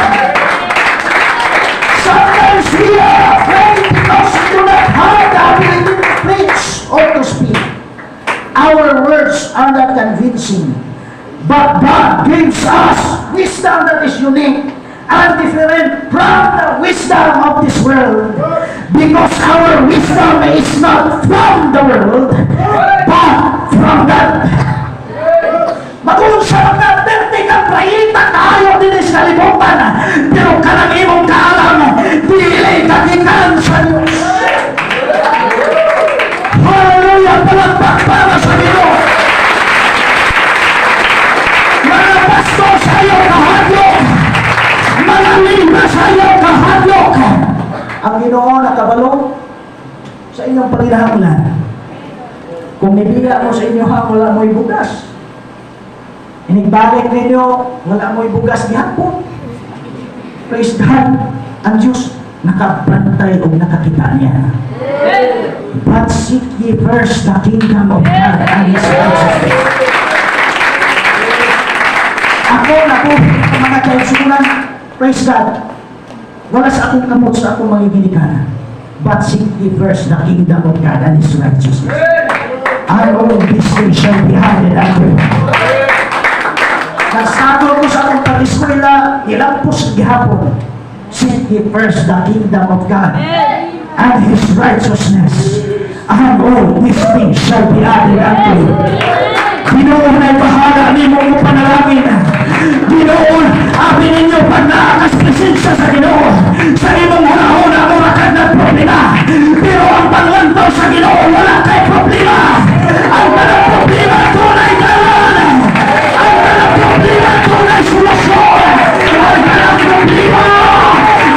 Sometimes we are afraid because we do not have the ability to preach or to speak. Our words are not convincing. But God gives us wisdom that is unique and different from the wisdom of this world. Because our wisdom is not from the world, but from God. Mag-unsa mga perti kang prayita kaayo dinhi sa kalibutan, pero kanang imong kaalam, dili kagikan sa Diyos. Hallelujah! Palakpak para sa Ginoo. Mga pastor, sayo kahadlok. Mga lima, sayo kahadlok. Ang Ginoo nakabalo sa inyong panginahanglan. Kung nibiya mo sa inyo ha, wala mo'y bugas. Inigbalik ninyo, wala mo'y bugas gihapon. Praise God. Ang Diyos nakabantay o nakakita niya. But seek ye first the kingdom of God and His righteousness. Ako na po, mga kaigsuonan, praise God. Wala sa akong kamot sa akong mga ginikanan. But seek ye first the kingdom of God and His righteousness. And all these things shall be added unto you. Nagsago ko sa akong pag-eskwela, ilampos gihapon. Seek ye first the kingdom of God and His righteousness, and all these things shall be added unto you. Ginoo na'y bahala nimo mo panalangin. Ginoo, abi ninyo pag naa kas presensya sa Ginoo, sa imong hunahuna mo ka na problema. Pero ang paglantaw sa Ginoo, wala kay problema. Ang tanang problema, dunay dalan. Ang tanang problema, dunay solusyon. Ang tanang problema,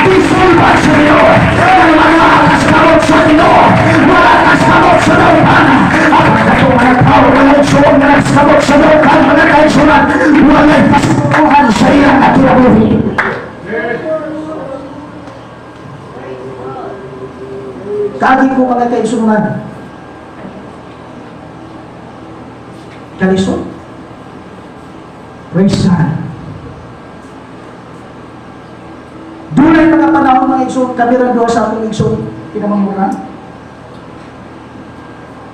disolba sa Ginoo. Ang mga kas kamot sa Ginoo, wala kas kamot sa dautan. Ang katong mga tao, mga igsoon nga nagsamot sa dautan, mga kaigsuonan, walay kasubuhan sa ilang kinabuhi. Kaagi ko, mga kaigsuonan, kalisod. Praise God. Dunay mga panahon, mga igsoon, kami rin doon sa akong igsoon, pinamanghuran.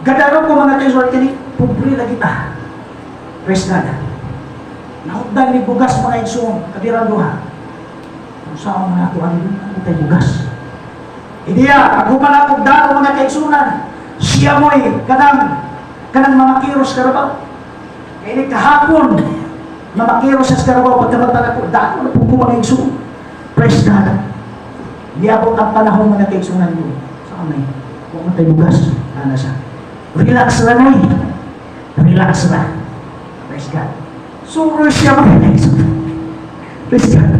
Gadaro ko, mga kaigsoon, kini, pobre lagi ta. Praise God. Nahugdan ni bugas, mga igsoon, kabirang duha. Kung saan mga ato, ano tayo bugas. Ideya, ako man akong dano, mga kaigsuonan, siya mo'y kanang mamakiros karabaw. Kaya ni kahapon, mamakiros sa karabaw, pagkamata ko, dano na po ko, mga igsoon. Praise God. Niabot ang panahon, mga kaigsuonan ko. Sa kamay, huwag mo tayo bugas. Ana siya. Relax ra noy. Relax ra. Praise God. Suro siya, mga kaigsuonan. Praise God.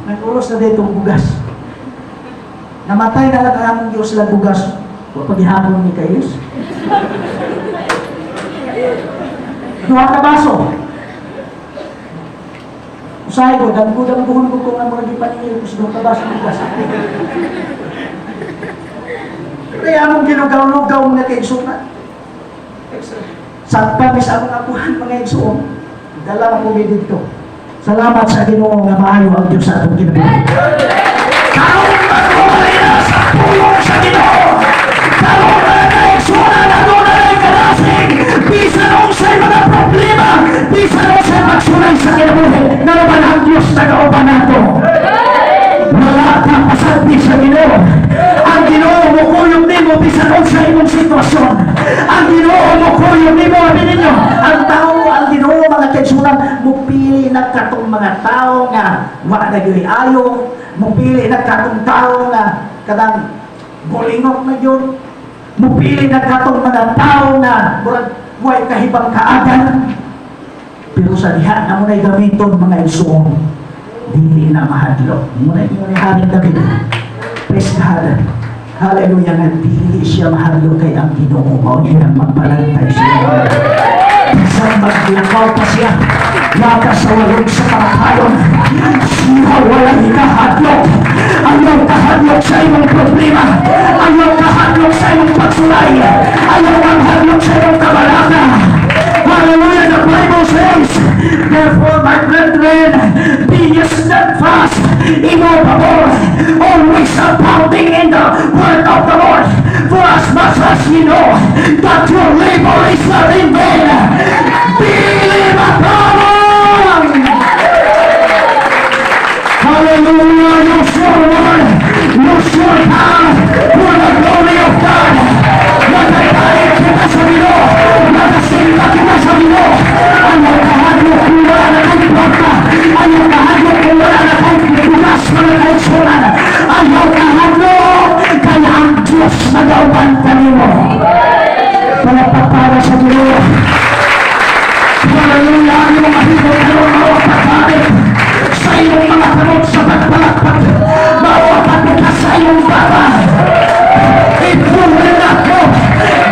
Nag-ulos na dito ang bugas. Namatay na lang ang among Diyos lang bugas. Wa paghihapon ni Kayos. Duha ka baso. Usahay ko, damgo-damgohon ko kung ang mga gipaningil ko sa duha ka baso bugas. Kaya among gilugaw-lugaw, mga kaigsuonan. Sa pamis akong apuhan, mga igsoon, dala ko dito. Salamat sa Ginoo nga maayo ang Diyos sa atong kinabuhi. Karon maghuwalay na sa pulong sa Ginoo. Karon, mga kaigsuonan, aduna nay kadasig. Bisan unsay mga problema, bisan unsay pagsulay sa kinabuhi, naman ang Diyos nagauban nato. Wala ka pasaldi sa Ginoo. Ang Ginoo mukuyog nimo bisan unsa imong sitwasyon. Ang Ginoo mukuyog nimo, abi ninyo. Ang tao, ang Ginoo, mga kaigsuonan, mupili na katong mga tao nga wa na gyud ayo, mupili na katong tao nga kanang Bolingok na yun. Mupili na katong mga tao na murag way kahibang kaagan. Pero sa diha na mo na'y gamiton, mga igsoon, dili na mahadlok. Mo na ingon ni Haring David. Praise God. Hallelujah, nga dili siya mahadlok kay ang Ginoo mao iyang magpalantay siya. Bisan maglakaw pa siya, lakas sa walong sa kamatayon, siya wala hikahadlok. Ayaw kahadlok sa imong problema. Ayaw kahadlok sa imong pagsulay. Ayaw kahadlok sa imong kabalaka. Hallelujah, the Bible says, "Therefore, my brethren, be ye steadfast, immovable, always abounding in the work of the Lord, for as much as you know that your labor is not in vain." Dili matabang! Hallelujah! Use your word, use your power for the glory of God. Nagkakain kita sa Ginoo, nagasimba kita sa Ginoo. Ayaw kahadlok kung wala na kay kwarta, ayaw kahadlok kung wala na kay bugas, mga kaigsuonan. Ayaw kahadlok, kaya ang Diyos nagauban kanimo. Palakpak para sa Ginoo. Hallelujah! Ang imong mahimo karon mao ang paggamit sa imong mga kamot sa pagpalakpak. Mao ang pagbukas sa imong baba. If you will not move,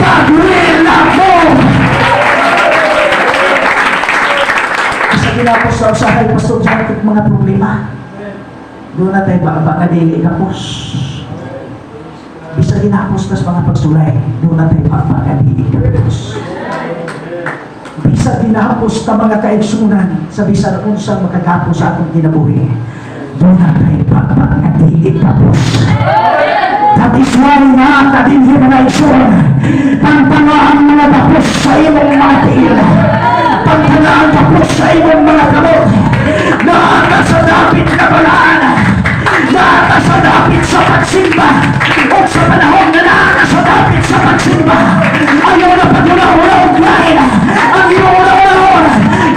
God will not move. Sa ginapos sa usahay, Pastor John, mga problema. Duna tay baba nga dili kapos. Bisa ginapos tas mga pagsulay, duna tay baba nga dili kapos. Bisa ginapos ta, mga kaigsunan, sa bisan unsang makagapos sa atong kinabuhi, duna tay baba nga dili kapos. That is why nga kadinhi, mga igsoon, tangtanga ang mga dapos sa imong mga tiil. Tangtanga ang dapos sa imong mga kamot. Naa ka sa dapit na balaan. Naa ka sa dapit sa pagsimba. O sa panahon na naa ka sa dapit sa pagsimba, ayaw na paghuna-huna og lain. Ang imong una-unahon,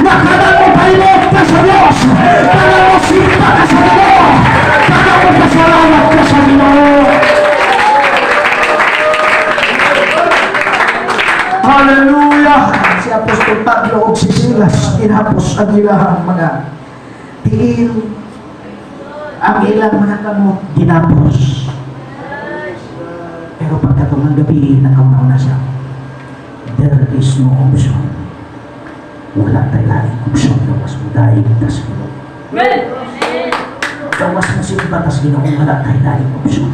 na kanang mo pahimuot ka sa Diyos. Kanang mo simba ka sa Ginoo. Kanang mo pasalamat ka sa Ginoo. Hallelujah! Si Apostol Pablo ug si Silas, ginapos ang ilahang mga tiil, ang ilang mga kamot, ginapos. Pero pagkatong gabi, nakauna na siya. There is no option. Wala tayo laing option. Gawas mo dahil tas Ginoo. Gawas mo simba tas Ginoo, wala tayo laing option.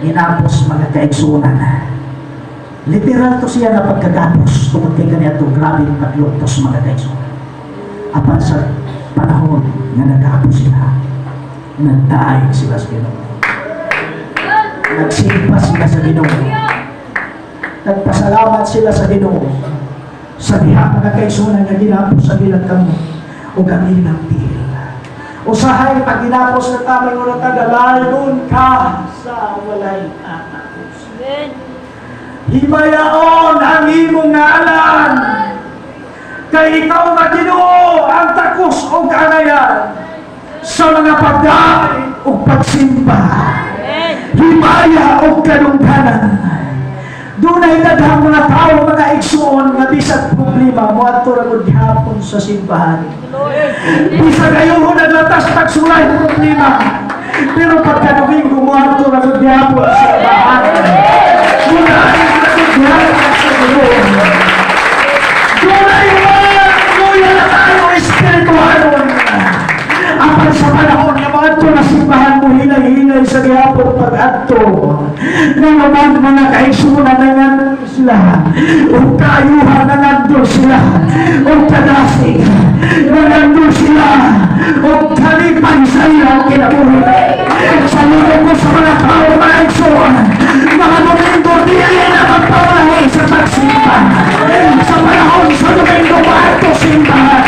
Ginapos, mga kaigsunan. Literal to siya na pagkagapos tungod kay kaniadtong grabe paglugtos, mga kaigsunan. Apan sa panahon nga nagapos sila, nagdaig sila sa Ginoo. Nagsimba sila sa Ginoo. Nagpasalamat sila sa Ginoo. Sa diha, mga kaigsunan, nga ginapos sa ilang kamot ug ang ilang tiil. Usahay pag ginapos na tamay mo na tagalayon ka sa walay kakapos. Himayaon ang imong ngalan. Kay ikaw nga Ginoo ang takos og angayan sa mga pagdaig ug pagsimba. Himaya og kadungganan. Dunay daghang mga tao, mga igsuon, nga bisag problema, moadto ra gud gihapon sa simbahan. Bisag ayaw naglatas pagsulay problema. Pero pagka Domingo, moadto ra gud gihapon sa simbahan. Dunay ra gud gihapon sa Ginoo. Dunay mga kuya na tayo espiritualon. Apan sa panahon nga moadto na simbahan mo hinay-hinay sa gihapon pag-adto. Nga naman, mga kaigsunan, na sila. Ug kaayuhan na nandun sila. Ug kadasig na nandun sila. Ug kalipay sa ilang kinabuhi. Saludo ko sa mga tao, mga igsoon. Mga Domingo, dili na magpamahi sa pagsimba. Sa panahon sa Domingo, maadto simbahan.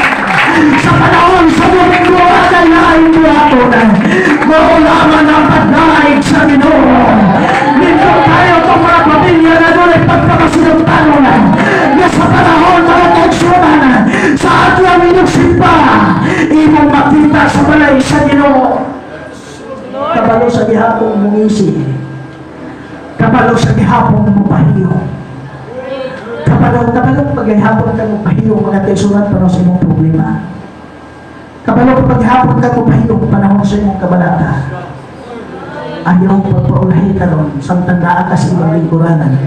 Sa panahon sa Domingo, aday laing buhaton. Mao lamang ang pagdaig sa Ginoo. Nindot tayo itong mga pamilya na doon ay pagkakasinugtanon. Na sa panahon, mga kaigsunan, sa adlaw inyong simba, imong makita sa balay sa Ginoo. Kabalo sa gihapong mungisi. Kabalo sa gihapon mo pahiyo. Kabalo, kabalo paghihapon ka mo pahiyo, mga kaigsuonan, para sa imong problema. Kabalo paghihapon ka mo pahiyo panahon sa imong kabalaka. Ayaw pagpaulahi karon samtang naa ka sa imong lingkuranan.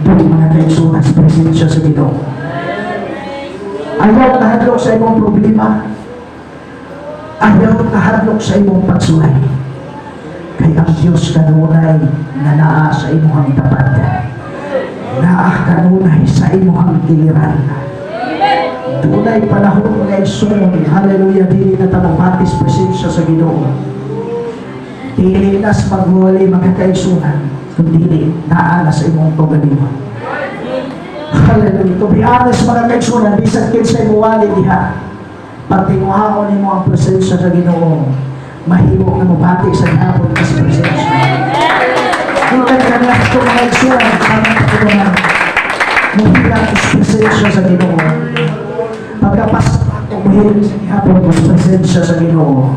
Doon, mga kaigsuonan, sa presensya sa Ginoo. Ayaw kahadlok sa imong problema. Ayaw kahadlok sa imong pagsulay. Kay ang Diyos kanunay nga naa sa imong tapat. Naa kanunay sa imong kiliran. Dunay panahon, mga igsoon, hallelujah, dili na ta mabati sa presensya sa Ginoo. Dili na sa magwali, mga kaigsuonan, kundi naa na sa imong kaugalingon. Hallelujah. To be honest, mga kaigsuonan, bisan kinsay muwali diha, pag tinguhaon nimo ang presensya sa Ginoo, mahimo nga mabati sa gihapon ka sa presensya. Gikan kami ato, mga igsuon, ang pagkunan. Muhilak sa presensya sa Ginoo. Pagkapas ako, muhilak sa gihapon ko sa presensya sa Ginoo.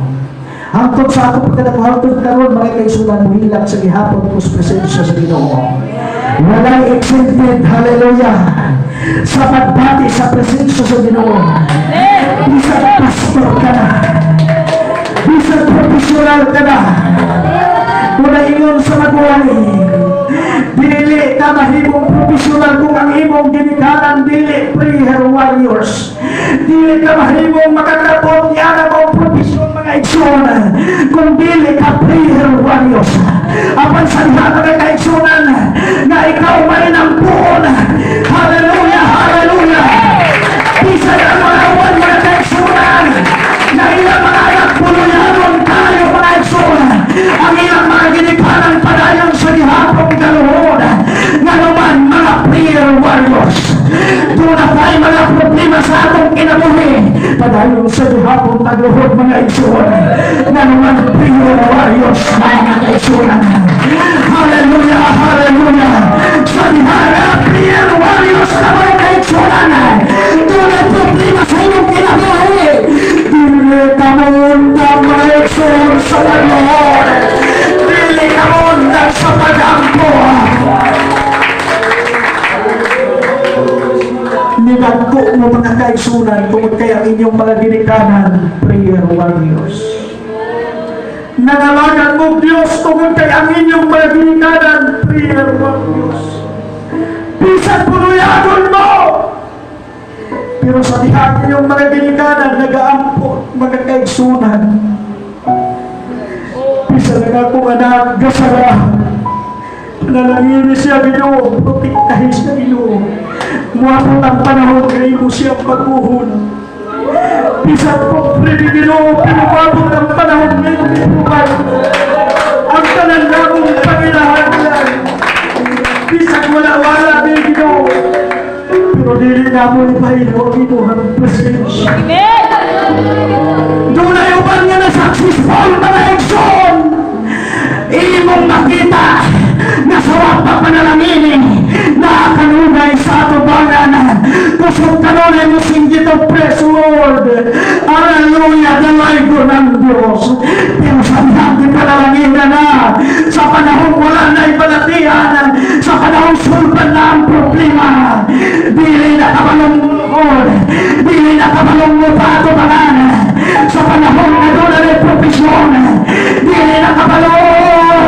Hangtod sa ako pagkadako, hangtod karon, mga kaigsuonan, muhilak sa gihapon ko sa presensya sa Ginoo. Walay exempted, hallelujah, sa pagbati sa presensya sa Ginoo. Bisan pastor ka na, bisan professional ka na, wala ingon sa magwali. Dili ka mahimong professional kung ang imong ginikanan dili prayer warriors. Dili ka mahimong makakrapot yan ang profesyon, mga igsoon, kung dili ka prayer warriors. Apan sa diha, mga kaigsunan, nga ikaw may ng puon. Hallelujah, hallelujah. Bisan ang mga awan, mga kaigsunan, na ilang mga anak puluyanon tayo, mga igsoon. Ang ilang mga ginikanan padayon sa gihapong galuhod. Nga naman mga prayer warriors. Doon na tayo mga problema sa atong kinabuhi. Padayon sa gihapong tagluhod, mga igsoon. Nga naman prayer warriors, mga kaigsuonan. Hallelujah, hallelujah. Sa diha prayer warriors na mga kaigsuonan. Doon ang problema sa inyong kinabuhi. Dili ka maundang, mga igsoon, sa pagluhod. Dili ka maundang sa pagampo. Nidagko mo, mga kaigsuonan, tungod kay ang inyong mga ginikanan prayer warriors. Nangalagan mo Diyos tungod kay ang inyong mga ginikanan prayer warriors. Bisan puluyagon mo, pero sa diha inyong mga ginikanan nagaampo, mga kaigsuonan. Bisan ang akong anak gasara, panalangin siya Ginoo, protektahin siya Ginoo. Muabot ang panahon kay imo siya pag-uhon. Bisan pobre ni Ginoo, pero muabot ang panahon nga imo i-provide ang tanan namong panginahanglan. Bisan wala-wala ni Ginoo, pero dili namo ibaylo ang imuhang presensya. Dunay uban nga na successful, mga igsoon. Imong makita na sa wa pa panalangin na kanunay sa atubangan. Kusog kanunay mo singgit og "Praise Lord. Hallelujah, dalaygon ng Diyos." Pero sa dihang panalangin na na, sa panahon wala na ibalatian, sa panahon sulban na ang problema, dili na kabalong mulukod, dili na kabalong mo paatubangan. Sa panahon na doon na profesyon, dili na kabalong,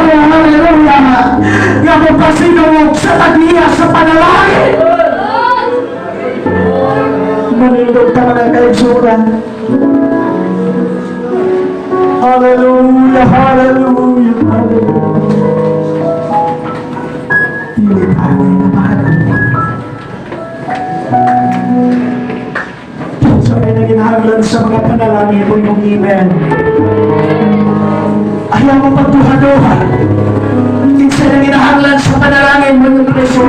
hallelujah, nga mo pasinungog sa tagniya sa panalangin. Manindog ka, mga kaigsuonan. Hallelujah, hallelujah, hallelujah. Dili bagay na mahal ko. Sa may naginahanglan sa mga panalangin mo yung amen. Ayaw mo pagduha-duha. Kinsa nanginahanglan sa panalangin mo yung preso.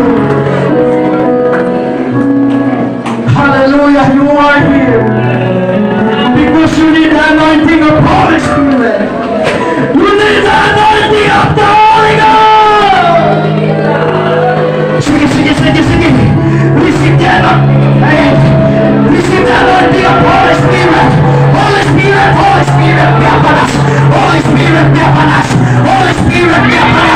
Hallelujah, you are here because you need the anointing of Holy Spirit. You need the anointing of the Holy Ghost. Sige, sige, sige, sige. Receive the anointing. Hey, receive the anointing of Holy Spirit. Holy Spirit, Holy Spirit, be upon us. Holy Spirit, be upon us. Holy Spirit, be upon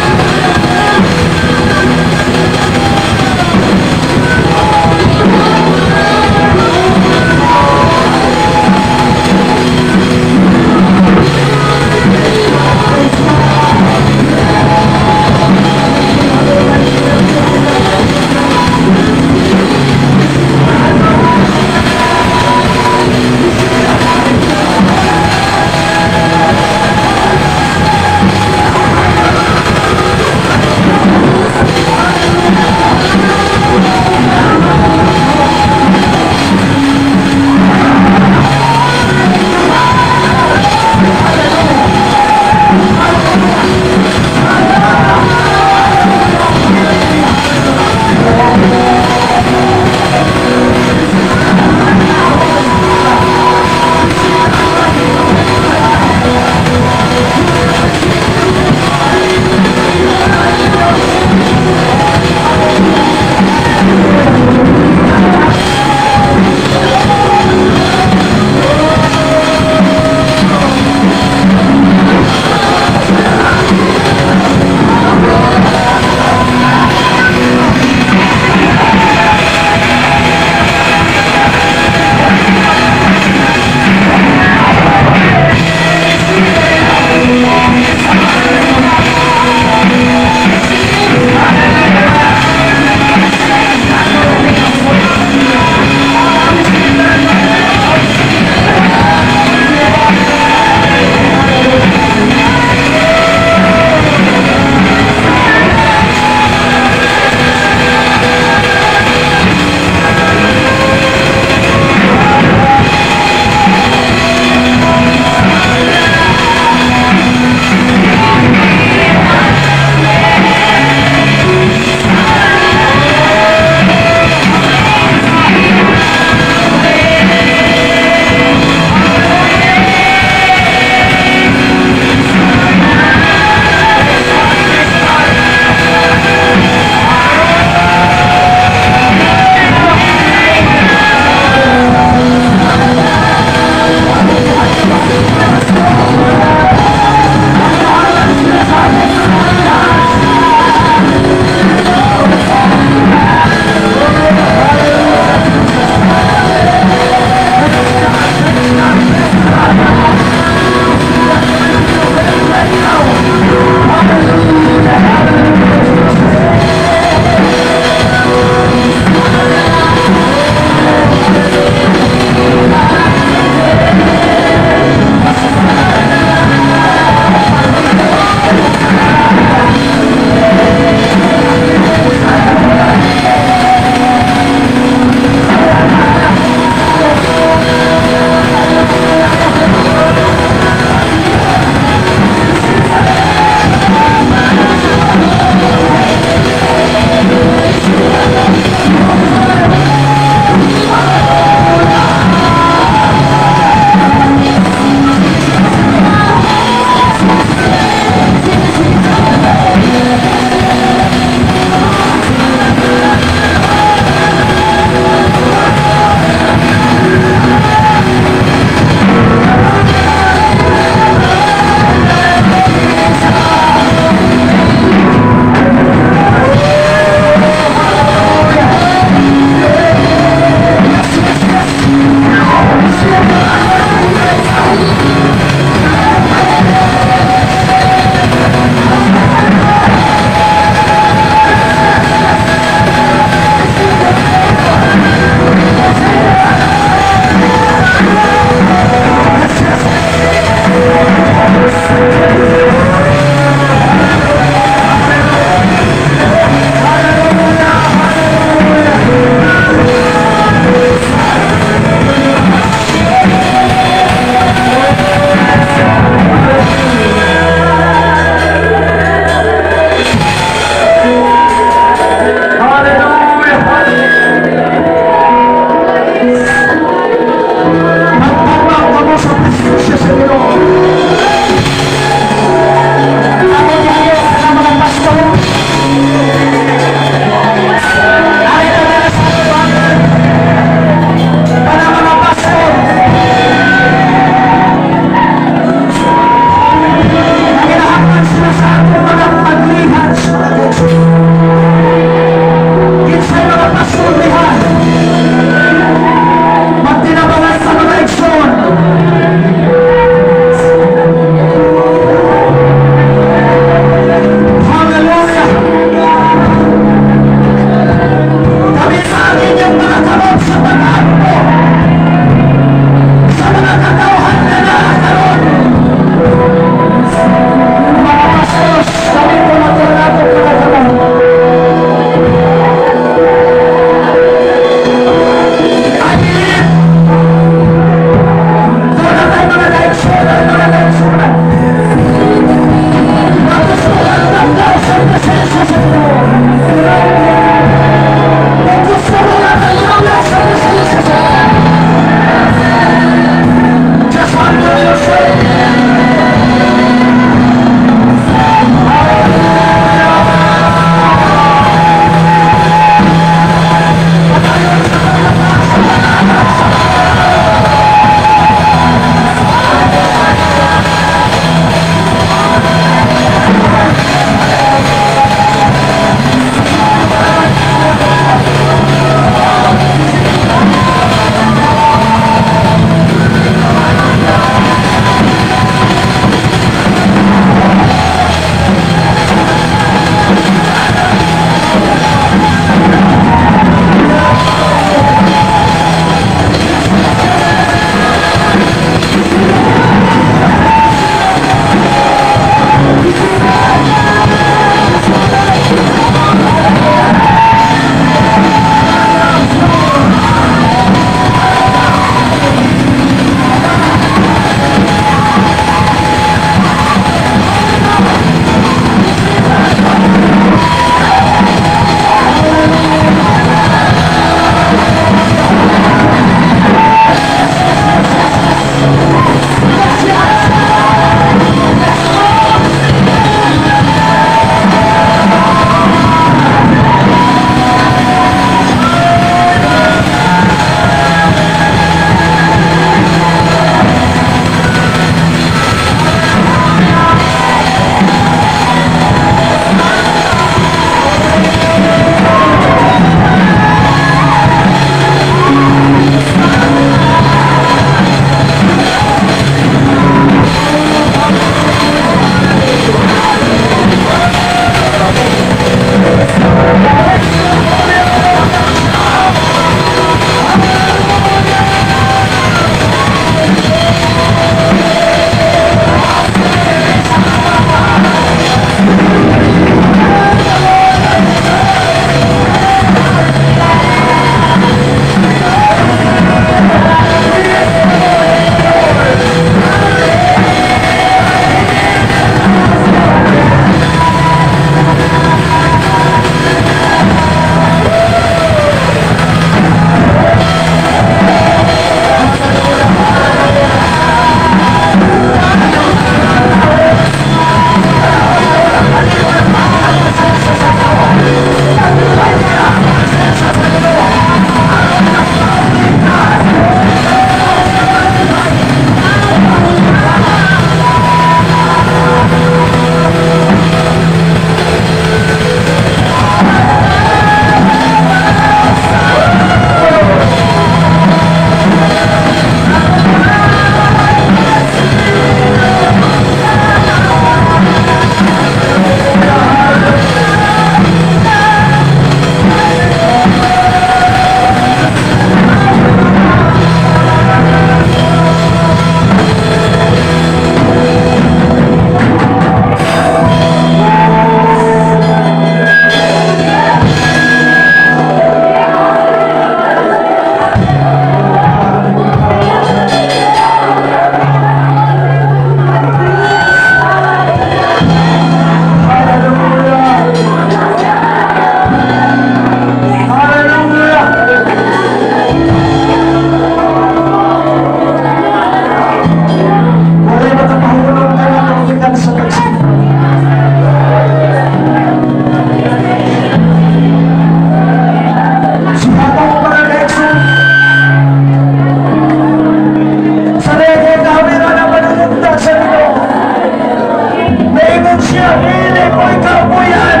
siya, "Dili ko ikaw buyan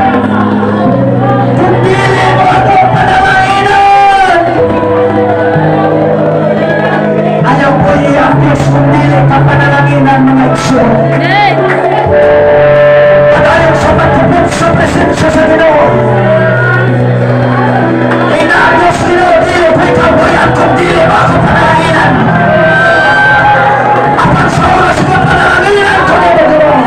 kung dili mo ako panalanginan." Ayaw ko ang Diyos kung dili ka panalanginan, mga igsoon. Padayon sa pagkupot sa presensya sa Ginoo. Inaagos Ginoo, "Dili ko ikaw buyan kung dili mo ako panalanginan. Apan sa oras nga panalanginan ko nimo, Ginoo."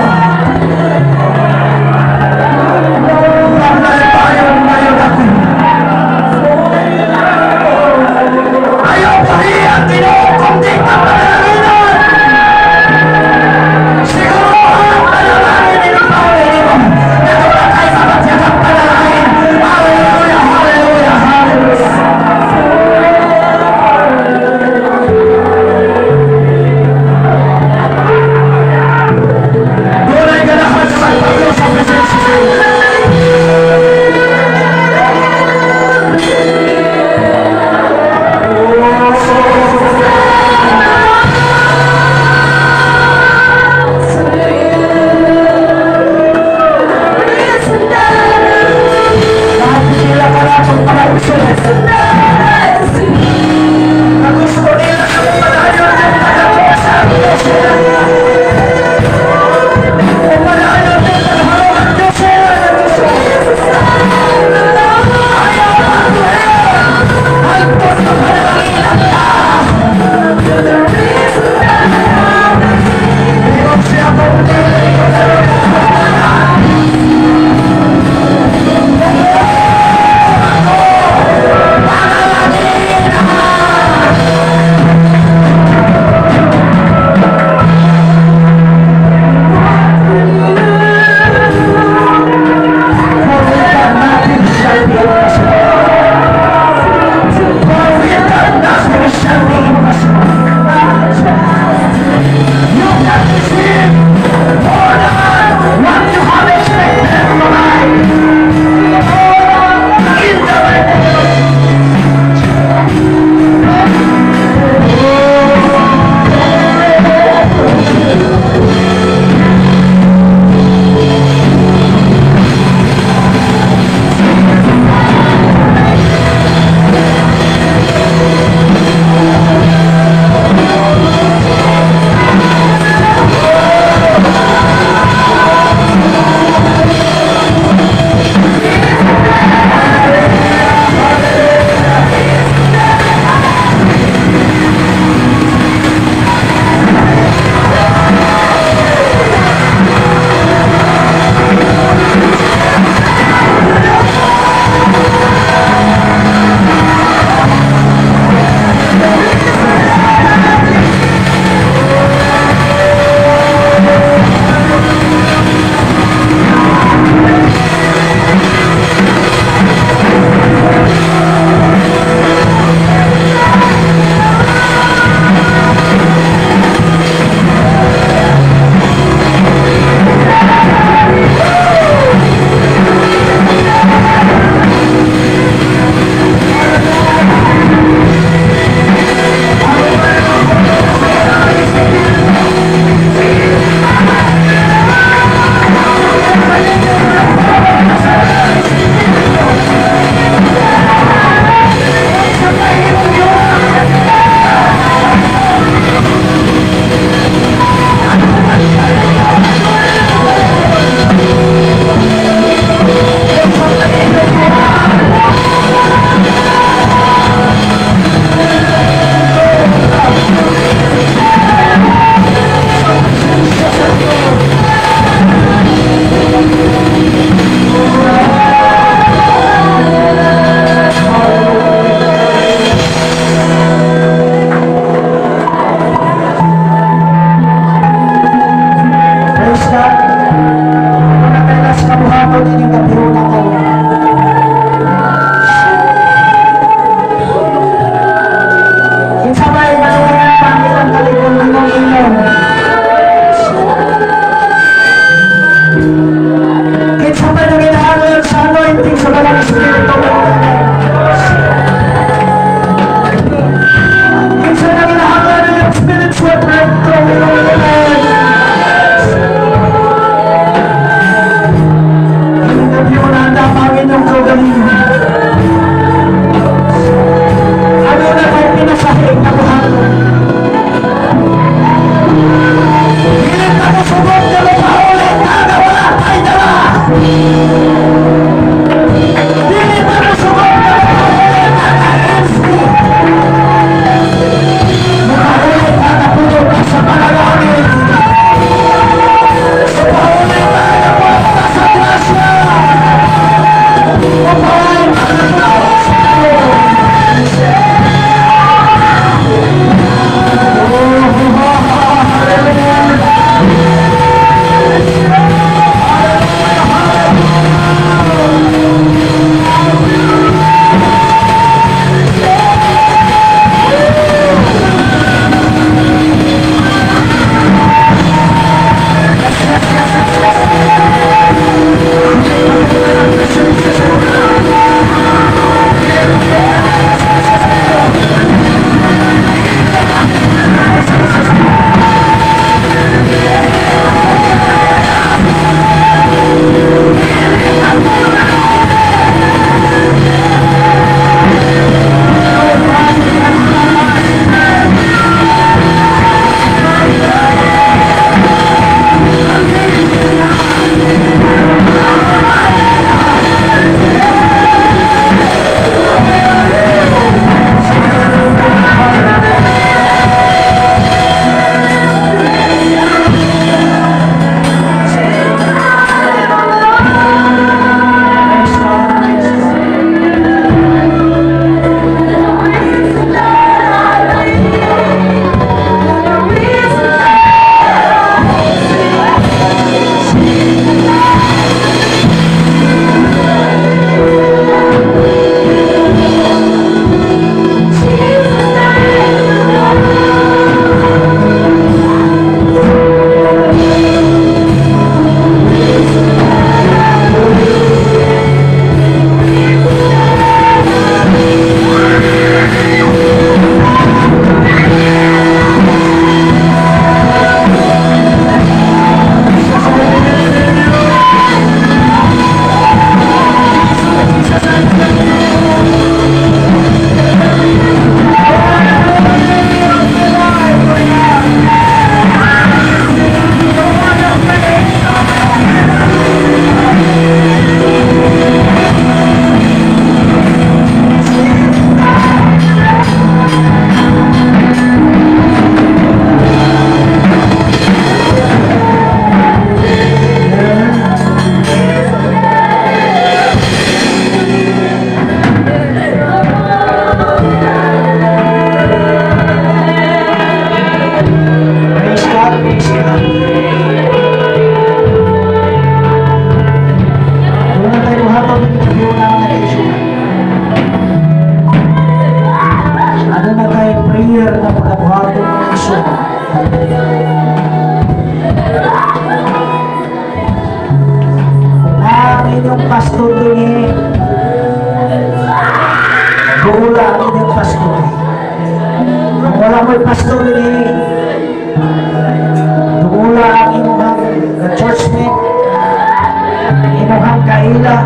Kaila.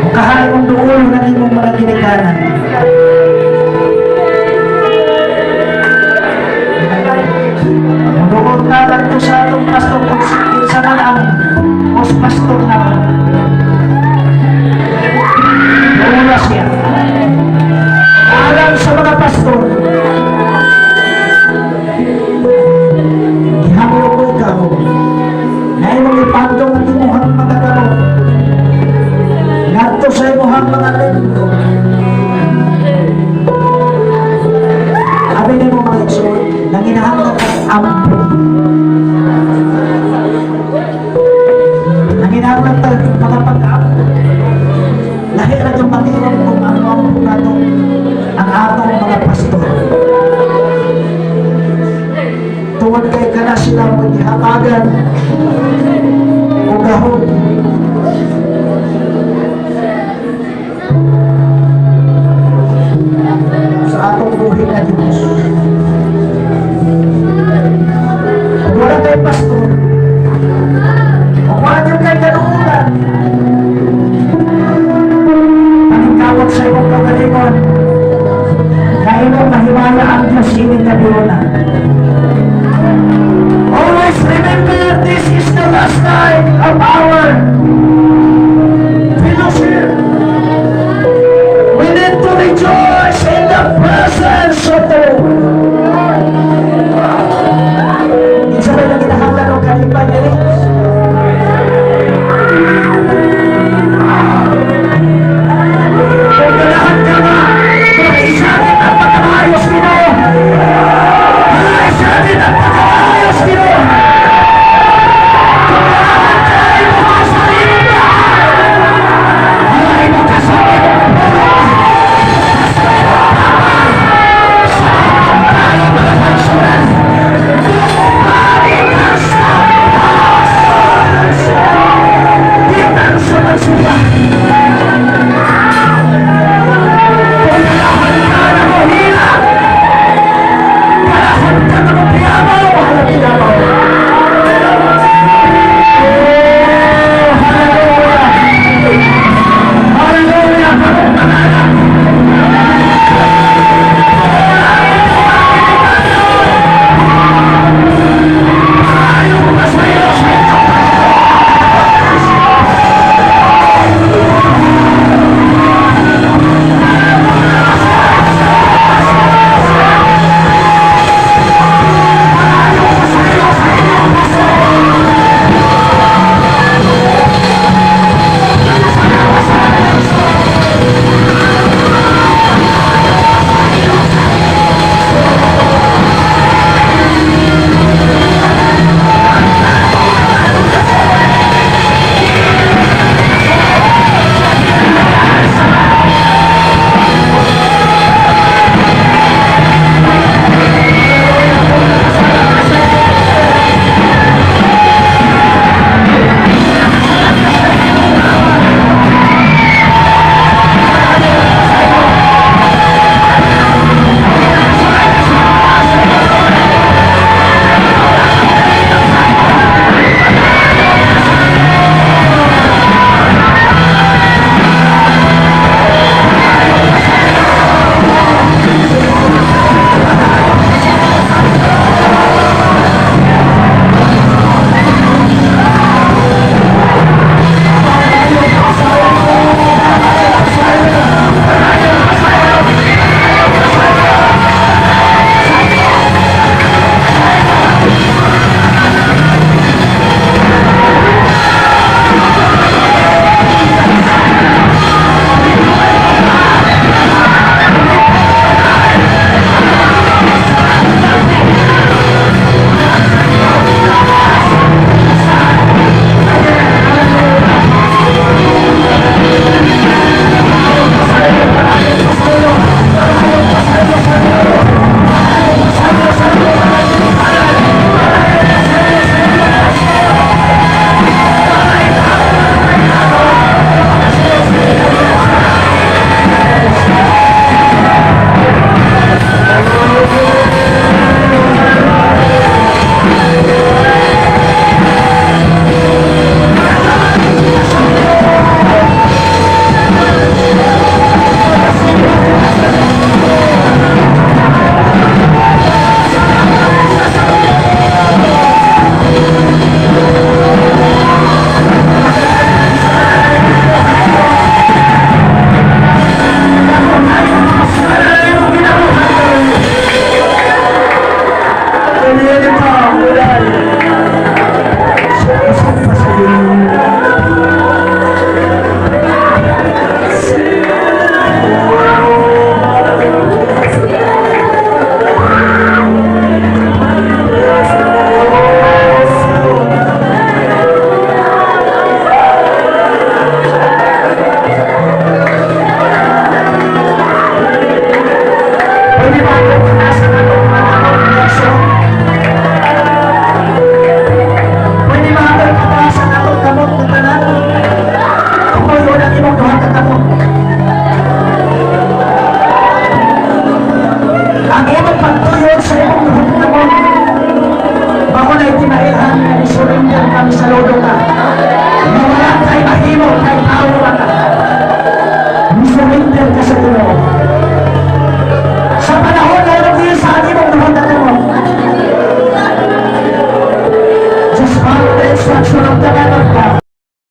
Mukahay mong duol ng imong mga ginikanan. Muduol ta kadto sa